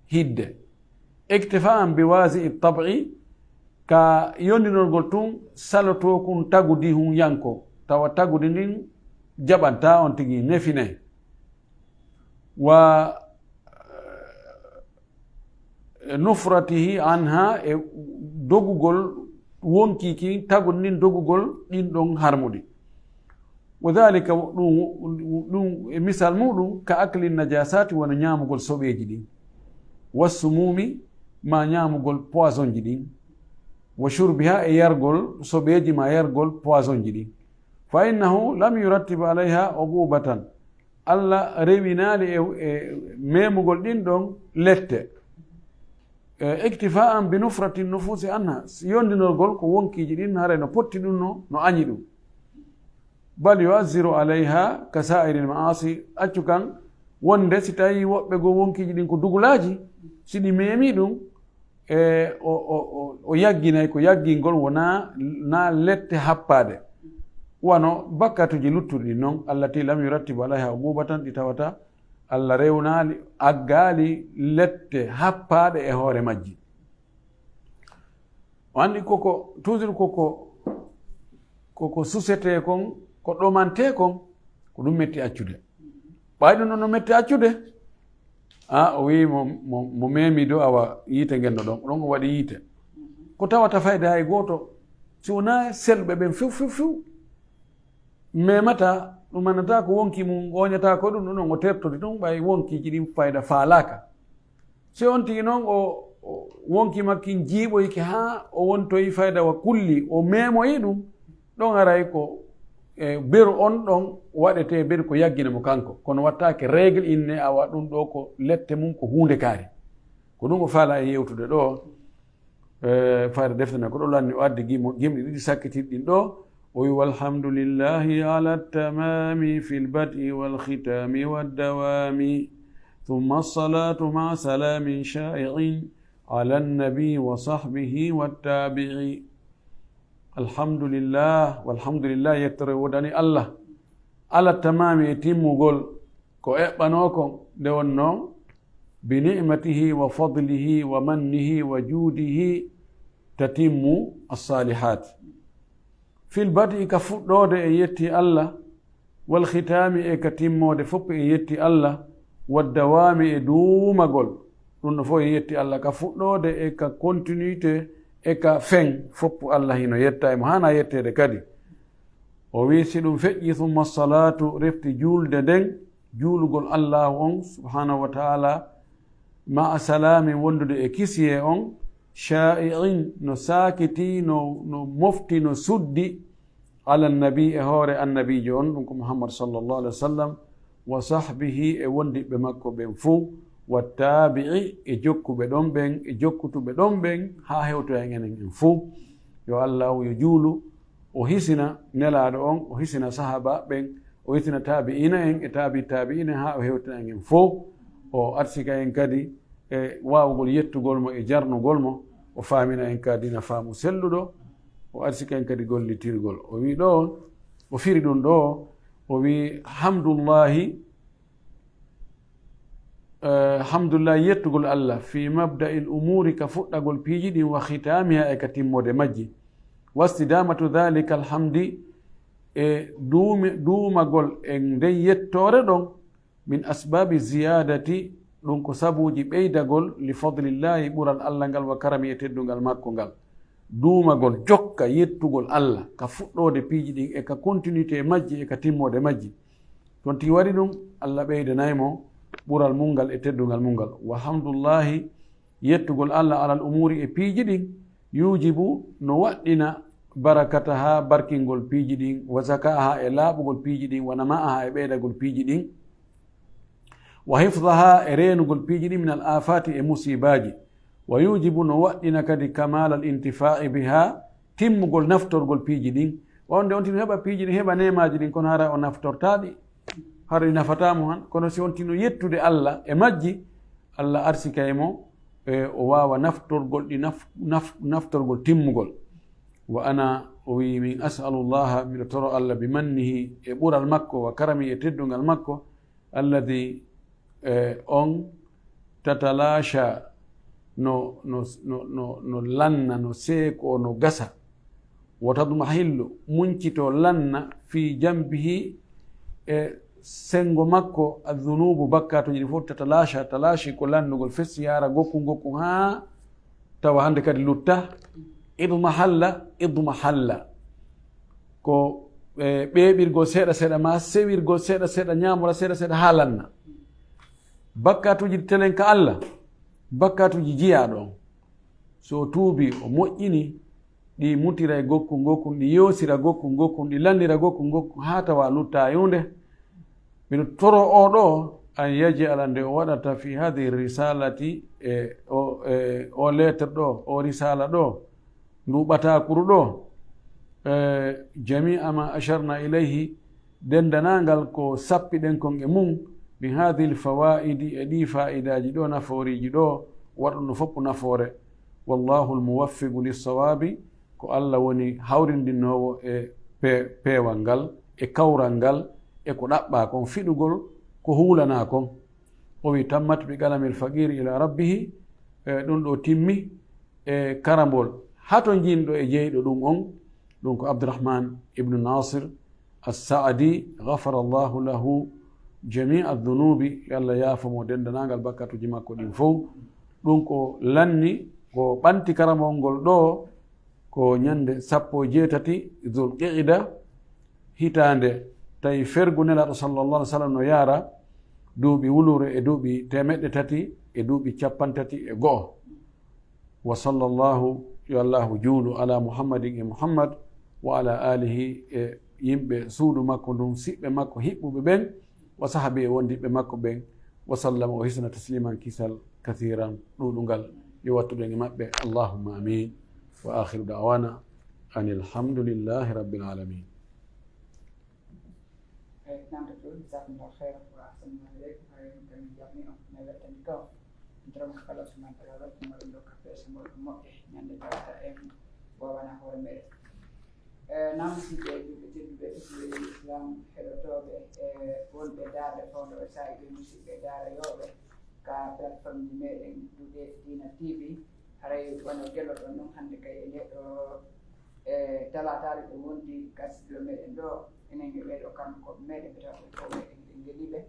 hidde. Iktifaan bi waasi tab'i, ka yondinorgol tun salotoo kun tagudi hun yanko, tawa tagudi ndin jaɓanta on tigi nefinay. Wa, eh, nufratihi anha, e dogugol wonkii kin, tagudi ndin dogugol ɗin ɗon harmuɗi. Wa dhalika, ɗum, ɗum e misal muɗum, ka akli najasati, wano ñaamugol soɓeeji ɗin. Wa sumumi, ma ñaamugol poisonji ɗin. Wa shurbiha, e yargol soɓeeji ma yargol poisonji ɗin. Fa innahu lam yurattib alayha uqubatan. Allah rewinaali e, e memugol ɗin ɗon lette. E, iktifaan bi nufrati nufusi anha. Yondinorgol ko wonkiiji ɗin haray no potti ɗum no, no añi ɗum. Bal yu'azziru alayha ka sa'iril ma'asi. Accu kan wonde si tawi woɓɓe goo wonkiiji ɗin ko dugulaaji, si ɗi memi ɗum, e, o, o, o, o yagginay ko yaggingol wonaa, naa lette happaade. Wano bakkatuuji luttuɗi ɗin non, allati lam yurattibu alayha uqubatan, ɗi tawata Allah rewnaali, aggaali lette happaaɗe e hoore majji. O anndi koko, toujours koko, koko susetee kon, ko ɗomantee kon, ko ɗum metti accude. Ɓay ɗum ɗon no metti accude, a, o wi'i mo, mo, mo memi do awa yiite ngen no ɗon, ɗon o waɗi yiite. Ko tawata fayda hay gooto, si wonaa selɓe ɓen few, few, few. Memata, ɗum annata ko wonki mum, ooñata ko ɗum, ɗum ɗon o tertori ɗum, ɓay wonkiiji ɗin fayda faalaaka. Si on tigi non o, o wonki makkin jiiɓoyke haa o wontoyi fayda wa kulli, o memoyi ɗum, ɗon aray ko, e, beru on ɗon waɗetee beru ko yaggina mo kanko. Kono wattaake règle inne awa ɗum ɗo ko lette mum ko huunde kaari. Ko ɗum o faala e yewtude ɗo, e, fayda defte na ko ɗo lanni o addi gimo, gimɗi ɗiɗi sakkitirɗi ɗin ɗo, o wi: "Walhamdulillahi ala tamami fil bad'i wal khitami wad dawami. Thumma salatu ma salamin sha'i'in ala nabi wa sahbihi wat tabi'i." Alhamdulillah, walhamdulillah, yettore wodani Allah. Ala tamami e timmugol ko eɓɓanoo kon, nde wonnoo bi ni'matihi wa fadlihi wa mannihi wa juudihi tatimmu as-salihat. Fil bad'i ka fuɗɗoode e yetti Allah, wal khitami e ka timmoode fof e yetti Allah, wad dawami e duumagol. Ɗum ɗo fof e yetti Allah ka fuɗɗoode e ka continuité e ka fen fof Allah hino yetta e mo haana yetteede kadi. O wi si ɗum feƴƴi, thumma salatu, refti juulde nden, juulugol Allahu on subhanahu wa ta'ala, ma'a salami, wondude e kisiyee on, sha'i'in, no saakiti, no, no mofti, no suddi, ala nabi, e hoore annabiijo on, ɗum ko Muhammad sallallahu alaihi wasallam, wa sahbihi, e wondiɓɓe makko ɓen fow, wa tabi'i, e jokkuɓe ɗon ɓen, e jokkutuɓe ɗon ɓen, haa hewtoya en enen en fow. Yo Allahu yo juulu, o hisina Nelaaɗo on, o hisina sahaaba ɓen, o hisina taabi'iina en e taabi taabi'iina en haa o hewtina en en fow. O arsika en kadi e waawugol yettugol mo e jarnugol mo, o faamina en kadi na faamu selluɗo, o arsika en kadi gollitirgol. O wi ɗo, o firi ɗum ɗo, O wi, hamdullahi, eh, hamdullahi, yettugol Allah, fi mabda'il umuri, ka fuɗɗagol piiji ɗin, wa khitamiha, e ka timmode majji. Wastidamatu dhalika alhamdi, e duumi-, duumagol e nden yettoore ɗon, min asbabi ziyadati, ɗum ko sabuuji ɓeydagol, li fadlillahi, ɓural Allah ngal, wa karami, e teddungal makko ngal. Duumagol, jokka yettugol Allah, ka fuɗɗoode piiji ɗin, e ka continuité majji, e ka timmode majji. Ton tigi waɗi ɗum, Allah ɓeydanay mo ɓural mum ngal e teddungal mum ngal. Wa hamdullahi, yettugol Allah, alal umuri, e piiji ɗin, yujibu, no waɗɗina, barakataha, barkingol piiji ɗin, wa zakaaha, e laaɓugol piiji ɗin, wa namaaha, e ɓeydagol piiji ɗin, wa hifdaha, e reenugol piiji ɗin, min al afati, e musiibaaji, wa yujibu, no waɗɗina kadi, kamal al intifai biha, timmugol naftorgol piiji ɗin. Wonde on tigi no heɓa piiji ɗin, heɓa neemaaji ɗin, kono hara o naftortaa ɗi, hara ɗi nafataa mo han. Kono si on tigi no yettude Allah e majji, Allah arsikay mo, e o waawa naftorgol ɗi naf-, naf-, naftorgol timmugol. Wa ana, o wi, min as'alu Allaha, miɗo toro Allah, bi mannihi, e ɓural makko, wa karami, e teddungal makko, alladi, e on, tatalasha, no, no, no, no, no lanna, no seeko, no gasa, wa tadmahillu, muncito, lanna, fi jambihi, e sengo makko, adhunubu, bakkatuji ɗi fof, tatalasha, talashi, ko lannugol, fesi, yara gokku gokku, haa tawa hannde kadi lutta, idmahalla, idmahalla. Ko, e, ɓeeɓirgol seeɗa seeɗa, ma sewirgol seeɗa seeɗa, ñaamora seeɗa seeɗa haa lanna. Bakkatuuji ɗi telen ka Allah, bakkatuuji jiyaaɗo on. So o tuubi, o moƴƴini, ɗi mutira e gokku ngokkun, ɗi yoosira gokku ngokkun, ɗi lannira gokku ngokkun, haa tawa lutta e huunde. Miɗo toro o ɗo, an yaj'ala, nde o waɗata, fi hadhihi risalati, e o, e o lettre ɗo, o risala ɗo, ndu ɓatakuru ɗo, e jami'a ma asharna ilayhi, dendanangal ko sappiɗen kon e mum, min hadhihi lfawaidi, e ɗi fa'idaji ɗo, nafooriji ɗo, waɗa ɗum fof nafoore. Wallahu lmuwaffiqu lissawabi, ko Allah woni hawrindinoowo e pe-, peewal ngal, e kawral ngal, e ko ɗaɓɓaa kon, fiɗugol ko huulanaa kon. O wi, tammat bi qalamil faqiri ila rabbihi, e ɗum ɗo timmi e karambol hatonjinɗo e jeyɗo ɗum on, ɗum ko Abdurrahman ibnu Nasir As-Sa'di, ghafara Allahu lahu jami'a dhunubi, yo Allah yaafo mo dendanangal bakkatuji makko ɗin fow. Ɗum ko lanni, ko ɓanti karamol ngol ɗo, ko ñande sappo e jeetati Dhul Qa'da, hitaande tawi fergu Nelaaɗo sallallahu alaihi wasallam no yaara duuɓi wuluure e duuɓi teemeɗɗe tati e duuɓi cappanɗe tati e go'o. Wa sallallahu, yo Allahu juulu, ala Muhammadin, e Muhammad, wa ala alihi, e yimɓe suudu makko ndun, siɓɓe makko hiɓɓuɓe ɓen, wa sahabi e wondiɓɓe makko ɓen, wa sallama, o hisna tasliman, kisal, kathiran, ɗuuɗungal, yo wattuɗen e maɓɓe. Allahumma amin. Wa akhiru da'wana anil hamdulillahi rabbil alamin. Eyi, namde ɗum, jazakumullahu khairan wa ahsanallahu ilaykum. Haray min kam min jaɓni on, min weltani kam. Min toroma ko Allah subhanahu wa ta'ala rokku mo ɗum ɗo ka peese mo ɗum moƴƴe, ñande darata en wawana hoore meɗen. E, naam, musidɓe julɓe tedduɓe, tedduɓe Islam, heɗotooɓe, e wonɓe daarde fawndo e saa'i ɓe, musidɓe daarayooɓe ka plateforme ji meɗen Duɗe Diina T V, haray wano gelloɗon ɗum hannde kay e nde ɗo, e talaataare ɗo wondi ka studio meɗen ɗo, enen e ɓeeɗo kanko meɗen ɓe taw ko meɗen ɓe ngeliɓe,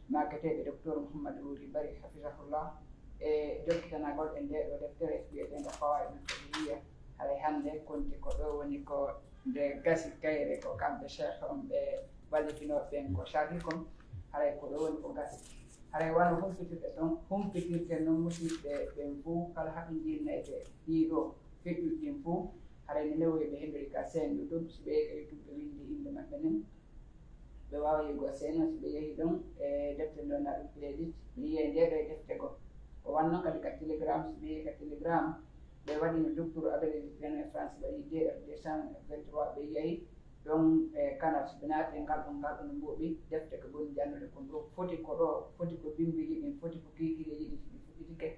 maaketeeɓe Docteur Mouhamadou Wuri Bari, hafisahullah, e jokkitanagol e nde ɗo deftere wi'eteende Fawaidul Fiqhiyya. Haray hannde konti ko ɗo woni ko nde gasi kayre ko kamɓe cheikh on ɓe wallifinooɓe ɓen ko sharhi kon. Haray ko ɗo woni ko gasi. Haray wano humpitirɗe ɗon, humpitirte non musidɓe ɓen fow kala haɓi jinnayɓe ɗiɗo feƴƴuɗi ɗin fow. Haray ne newoyi ɓe hendude ka seen YouTube, si ɓe ka YouTube ɓe windi innde maɓɓe nen. Ɓe waawa yi'ugo seeno si ɓe yehi ɗon e defte nden na ɗum playlist, ɓe yi'ay nde ɗo e defte goo. Ko wanno kadi ka Telegram, si ɓe yehi ka Telegram, ɓe waɗi no Docteur Abel Viviane e France waɗi deux heures deux cent vingt-trois, ɓe yi'ay ɗon e canal, si ɓe naati e ngal ɗon, ngal ɗon no mbuuɓi defte ko ɓuri jannude kon ɗo. Foti ko ɗo, foti ko bimbiiji ɗin, foti ko kiikiiɗeeji ɗin, si ɗi fuɗɗitike.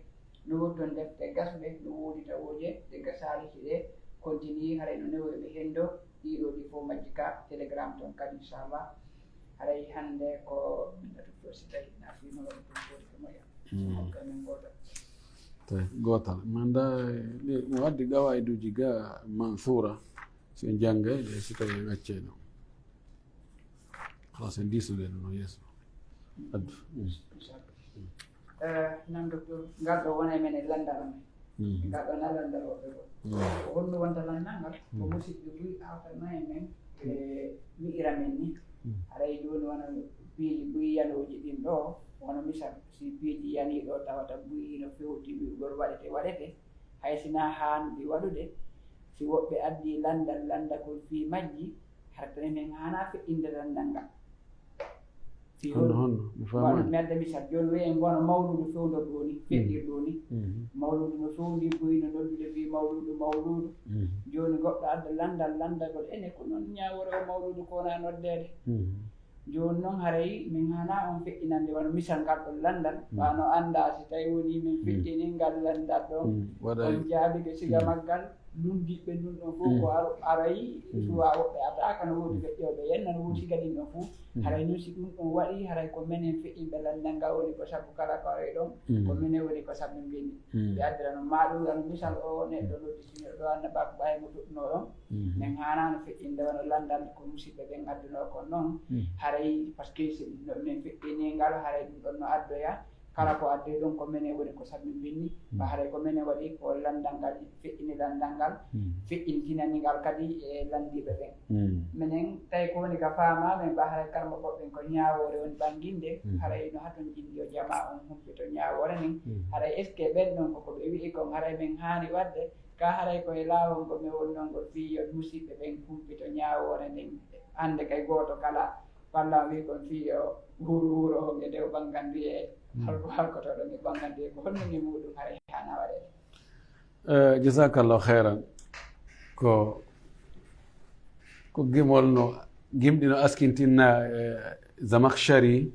No woni toon defte gasuɗe, no woodi tawooje ɗe gasaali, si ɗe continue, haray no newoyi ɓe hendo ɗiɗo ɗi fof majji ka Telegram toon kadi, inchallah. Haray hannde ko min ɗaɗi fof, si tawi na fii no waɗi ɗum, woodi ko moƴƴa. Mm. Hokka min gootal. Tawi gootal. Min da, ɗi, mo waddi gawaiduji ga Mansura, si en janngay ɗe, si tawi en accay ɗum. Halas, en diiso ɗe no yeeso. Addu. Mm. Inchallah. Eh, nan docteur, ngal ɗo wona e men e lanndal amen. Mm. Ngal ɗo na lanndal woɓɓe goo. Mm. Ko honno wonta lanndal ngal? Ko Mm. musidɓe buy awtanno e men, e wi'ira men ni. Mm. Haray jooni wona piiji buy yanooji ɗin ɗo, wona misal, si piiji yanii ɗo tawata buy no fewti wi'ugol waɗete, waɗete, hay si na haanɗi waɗude, si woɓɓe addii lanndal, lanndagol fii majji, hara tawi men haanaa feƴƴinde lanndal ngal. Fii Honno, hon-, honno? Mi wano faamaani. Mi adda misal, jooni wi'en wano mawluudu fewndor ɗoo ni, Mm. feƴƴir ɗoo ni. Mhm. Mawluudu no fewndi buy no noddude fii mawluudu, mawluudu. Mhm. Jooni goɗɗo adda lanndal, lanndagol ene ko non ñaawoore o mawluudu ko wona noddeede. Mhm. Jooni non haray min haanaa on feƴƴinande wano misal ngal ɗon lanndal, Mm. wano anndaa si tawi woni min Mm. feƴƴini ngal lanndal ɗon, Mm. Waɗay. On jaabike siga Mm. maggal, lunndiiɓe ndun ɗon fof Mm. ko ar-, aray, Mm. suwa woɓɓe ataaka, no woodi Mm. feƴƴooɓe yen, no woodi Mm. siga ɗin ɗon fof. Mm. Haray non si ɗun ɗon waɗi, haray ko menen feƴƴinɓe lanndal ngal woni ko sabu kala ko aray ɗon, Mm. ko menen woni ko sabu mbinndi. Mm. Ɓe addira non maa ɗum wano misal o neɗɗo noddi si neɗɗo annabaaku ɓaawi mo toɗɗunoo ɗon. Mm. Men haanaano feƴƴinde wano lanndal ko musiɓɓe ɓen addunoo kon non. Mm. Haray, parce que si no men feƴƴini ngal, haray ɗum ɗon no addoya. Kala ko addoyi ɗum ko menen woni ko sabi mbinndi. Mm. Ba haray ko menen waɗi ko lanndal ngal, feƴƴini lanndal ngal, Mm. feƴƴintinani ngal kadi e lanndiiɓe ɓen. Mm. Menen tawi ko woni ka faamaa men ba haray karmokooɓe ɓen ko ñaawoore woni ɓannginde, Mm. haray no haton jinndi yo jamaa on humpito ñaawoore nden. Mm. Haray est-ce que ɓen ɗon koko ɓe wi'i kon haray men haani waɗde? Ka haray ko e laawol ngol men wonnoo ngol fii yo musiɓɓe ɓen humpito ñaawoore nden. Hannde kay gooto kala Walla o wi'i kon fii yo wuuru wuuro on e dow ɓannganduye, Mm. halko halkotooɗo e ɓannganduye, ko honno ni muuɗum haray haana waɗeede? Eh, jazakallahu khairan. Ko, ko gimol no, gimɗi no askintinna, eh, Zamakhshari.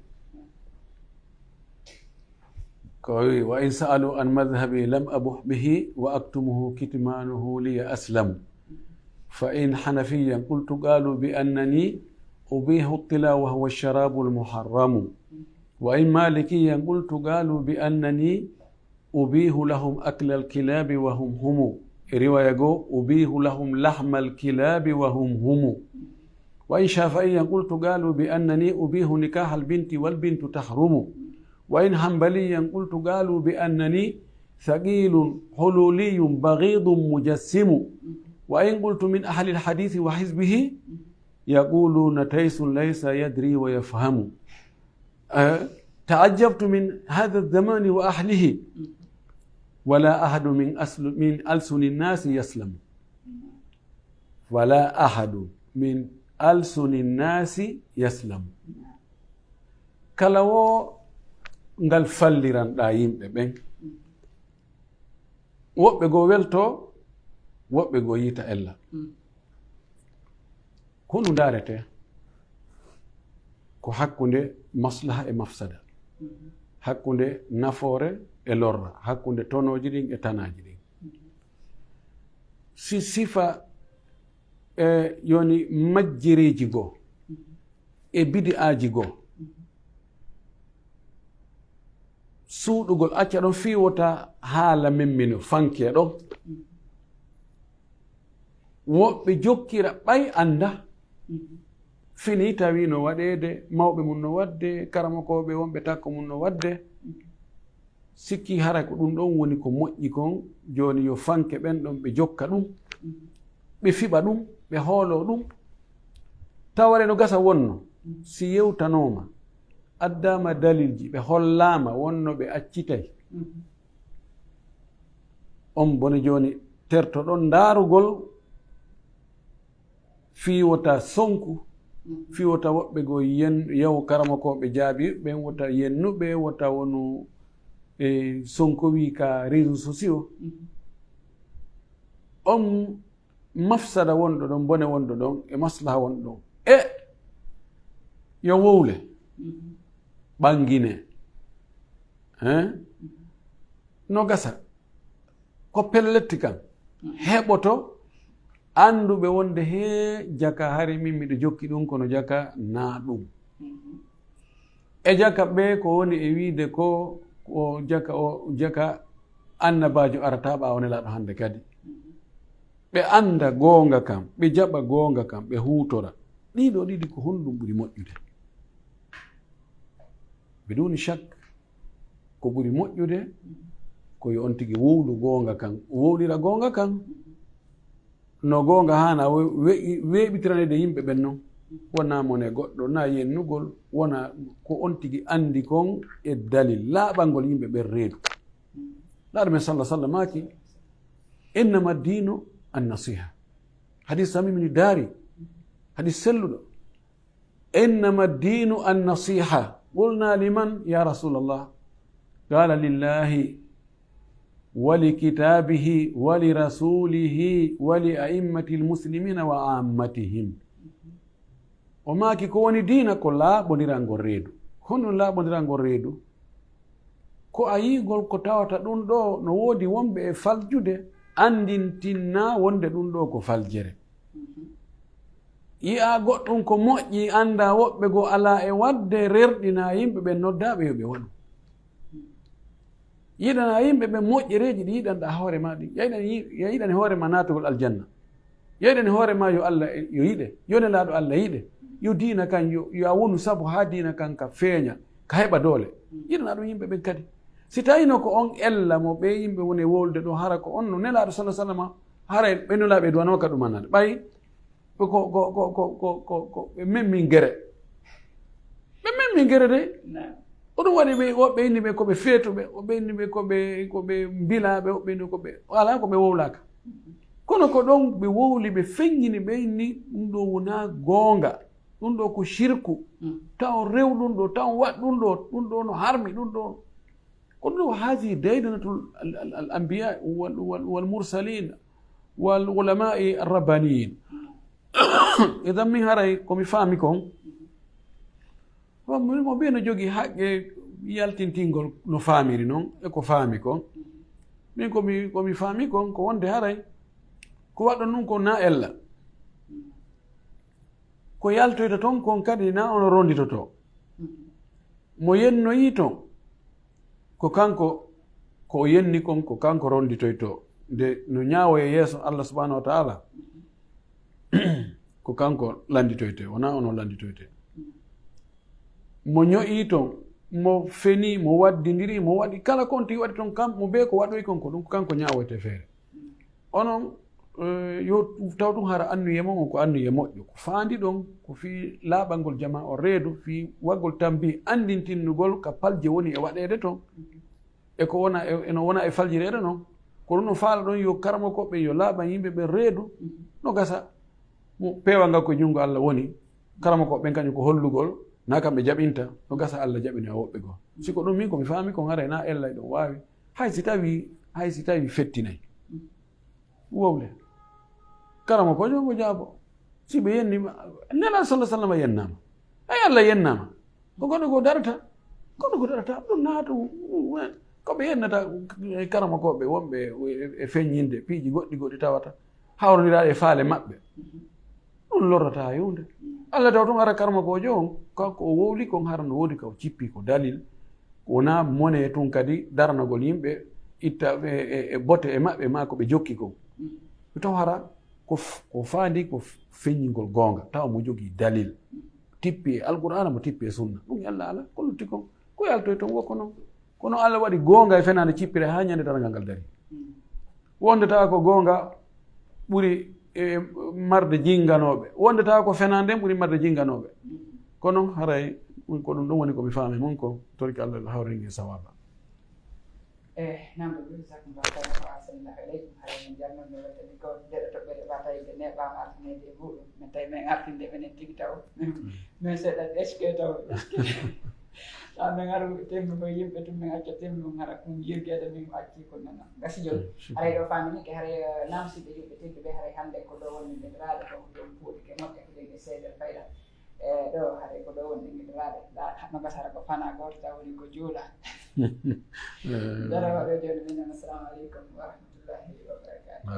Ko wi, "وإن سألوا عن مذهبي لم أبه به وأكتمه كتمانه لي أسلم. فإن حنفيا قلت قالوا بأنني أبيح الطلا وهو الشراب المحرم. وإن مالكيا قلت قالوا بأنني أبيح لهم أكل الكلاب وهم هم." رواية جو، "أبيح لهم لحم الكلاب وهم هم." وإن شافعيا قلت قالوا بأنني أبيح نكاح البنت والبنت تحرم. وإن حنبليا قلت قالوا بأنني ثقيل حلولي بغيض مجسم. وإن قلت من أهل الحديث وحزبه يقولون تيس ليس يدري ويفهم. أه، تعجبت من هذا الزمان وأهله. ولا أحد من أصل، من ألسن الناس يسلم. Wala ahadu min alsuni nnaasi yaslam. Kala wo ngal falliranɗaa yimɓe ɓen, woɓɓe goo weltoo, woɓɓe goo yiita ella. Honɗum ndaaretee? Ko hakkunde maslaha e mafsada, hakkunde nafoore e lorra, hakkunde tonooji ɗin e tanaaji ɗin. Si sifa e yoni majjiriiji goo e bidi'aaji goo, suuɗugol acca ɗon fii wota haala men mino fankee ɗon. Woɓɓe jokkira ɓay annda. Fini tawi no waɗeede, mawɓe mum no waɗde, karamokooɓe wonɓe takko mum no waɗde. Sikki hara ko ɗum ɗon woni ko moƴƴi kon, jooni yo fanke ɓen ɗon ɓe jokka ɗum, ɓe fiɓa ɗum, ɓe hooloo ɗum. Taware no gasa wonno, si yewtanooma, addaama dalilji, ɓe hollaama wonno ɓe accitay. On bone jooni tertoɗon ndaarugol fii wota sonku, fii wota woɓɓe goo yen-, yew karamokooɓe jaabi ɓen, wota yennuɓe, wota wonu e sonko wii ka réseaux sociaux. On mafsada wonɗo ɗon, bone wonɗo ɗon, e maslaha wonɗo ɗon. E yo wowle, ɓangine. Hein? No gasa. Ko pelletti kan. Heɓoto annduɓe wonde hee jaka hari min miɗo jokki ɗum, kono jaka naa ɗum. E jaka ɓe ko woni e wiide ko, ko jaka o, jaka annabaajo arata ɓaawo nelaaɗo hannde kadi. Ɓe annda goonga kan, ɓe jaɓa goonga kan, ɓe huutora. Ɗiɗo ɗiɗi ko honɗum ɓuri moƴƴude? Biduni shak, ko ɓuri moƴƴude ko yo on tigi wowlu goonga kan, wowlira goonga kan. No goonga haana we-, we-, weeɓitirande yimɓe ɓen non. Wona mone goɗɗo, na yennugol, wona ko on tigi anndi kon e dalil, laaɓangol yimɓe ɓen reedu. Laaɗo men sallallahu alaihi wasallam maaki, "Innama dinu an-nasiha." Hadis Tamim ni daari, hadis selluɗo. "Innama dinu an-nasiha." Qulna, "Liman ya Rasulallah?" Qala, "Lillahi wa li kitabihi wa li rasulihi wa li a'immati al-muslimina wa ammatihim." O maaki, ko woni diina? Ko laaɓondirangol reedu. Honno laaɓondirangol reedu? Ko a yi'ugol ko tawata ɗum ɗo no woodi wonɓe e faljude, anndintinna wonde ɗum ɗo ko faljere. Yi'a goɗɗum ko moƴƴi, annda woɓɓe goo alaa e waɗde, rerɗina yimɓe ɓen, nodda ɓe yo ɓe waɗu. Yiɗana yimɓe ɓen moƴƴereeji ɗi yiɗanɗaa hoore ma ɗin. Yiɗani, yiɗani hoore ma naatugol aljanna. Yiɗani hoore ma yo Allah e, yo yiɗe, yo Nelaaɗo Allah yiɗe, yo diina kan, yo, yo a wonu sabu haa diina kan ka feeña, ka heɓa doole. Yiɗana ɗum yimɓe ɓen kadi. Si tawino ko on ella mo ɓe yimɓe woni e wowlude ɗo, hara ko on no Nelaaɗo sallallahu alaihi wasallam, hara ɓe Nulaaɓe duwanoo ka ɗum annade. Ɓay ko, ko, ko ɓe memmin gere. Ɓe memmin gere de. Naam. Ko ɗum waɗi ɓe, woɓɓe inni ɓe ko ɓe feetuɓe, woɓɓe inni ɓe ko ɓe, ko ɓe mbilaaɓe, woɓɓe inni ko ɓe, alaa ko ɓe wowlaaka. Kono ko ɗon ɓe wowli, ɓe feññini, ɓe inni ɗum ɗo wonaa goonga. Ɗum ɗo ko shirku. Mm. Taw rew ɗum ɗo, taw waɗ ɗum ɗo, ɗum ɗo no harmi, ɗum ɗo. Kono ɗo, hazihi daydanatul al-, al-, al-anbiya wal, wal, wal mursalin wal ulama'i ar-rabbaniyin. Idan min haray ko mi faami kon, mo, mo ɓe no jogii haqqe yaltintingol no faamiri non, e ko faami kon. Min ko mi, ko mi faami kon, ko wonde haray ko waɗɗon ɗum kon na ella. Ko yaltoyta ton kon kadi na ono ronditoto. Mo yennoyi ton, ko kanko, ko o yenni kon, ko kanko ronditoyto. Nde no ñaawoye yeeso Allah subhanahu wa ta'ala, ko kanko landitoyte, wona ono landitoyte. Mo ño'i ton, mo feni, mo waddindiri, mo waɗi kala kon tigi waɗi ton, kam mo be ko waɗoyi kon, ko ɗum ko kanko ñaawoyte feere. Onon, eh, yo taw ɗum hara annuye mon on ko annuye moƴƴo. Ko faandi ɗon, ko fii laaɓangol jamaa o reedu, fii waggol tambi, anndintinnugol ka palje woni e waɗeede ton. E ko wona e, eno wona e faljireede non. Ko ɗum no faala ɗon yo karamokooɓe ɓen yo laaɓan yimɓe ɓen reedu, no gasa. Mo peewal ngal ko e junngo Allah woni. Karamokooɓe ɓen kañum ko hollugol, na kamɓe jaɓinta, no gasa Allah jaɓina woɓɓe goo. Si ko ɗum min ko mi faami kon haray na ella e ɗum waawi. Hay si tawi, hay si tawi fettinay. Wowle. Karamokoojo ngo jaabo. Si ɓe yenni ma, Nelaaɗo sallallahu alaihi wasallam yennaama. Ay Allah yennaama. Ko goɗɗo ko darata. Goɗɗo ko darata. Ɗum naatu. Ko ɓe yennata karamokooɓe wonɓe e, e feññinde piiji goɗɗi goɗɗi tawata hawrondiraaɗi e faale maɓɓe. Ɗum lorrataa e huunde. Allah taw tun hara karamokoojo on, kanko o wowli kon hara no woodi ka o cippi ko dalil. Wonaa mone tun kadi daranagol yimɓe, itta e, e, e bote e maɓɓe maa ko ɓe jokki kon. Ɗum taw hara ko f-, ko faandi ko f-, feññingol goonga, tawa mo jogii dalil. Tippi e Alqur'aana, mo tippi e Sunna. Ɗum yalla alaa, ko lutti kon, ko yaltoy ton, wo ko non. Kono Allah waɗi goonga e fenaande cippire haa ñande darngal ngal dari. Wonde tawa ko goonga ɓuri, e, marde jinganooɓe. Wonde tawa ko fenaande ɓuri marde jinganooɓe. Kono haray ɗum ko ɗum ɗon woni ko mi faami mun ko torki Allah hawrini e sawaba. E, namdo ɗum, jazakumullahu khairan wa ahsanallahu ilaykum. Haray min jarno no weltani ko ndeɗo toɓɓere ba tawi ɓe neɓaama artinede e muɗum. Min tawi men artinde menen tigi taw. Min seeɗa eske taw, eske. Taw min haru temmi ko yimɓe tun, min acca temmi on hara ɗum yirgeede min acci ko nana. Gasi joni. Haray ɗo faminike, haray, eh, namsiɓe yimɓe tedduɓe, haray hannde ko ɗo woni min raade ko ɗum puuɗi ke moƴƴa ko ɗen e seedel fayda. E ɗo haray ko ɗo woni min raade. Da no gasa hara ko fana gooto taw woni ko juula. Dara waɗo joni min, assalamu aleykum wa rahmatullahi wa barakatuh.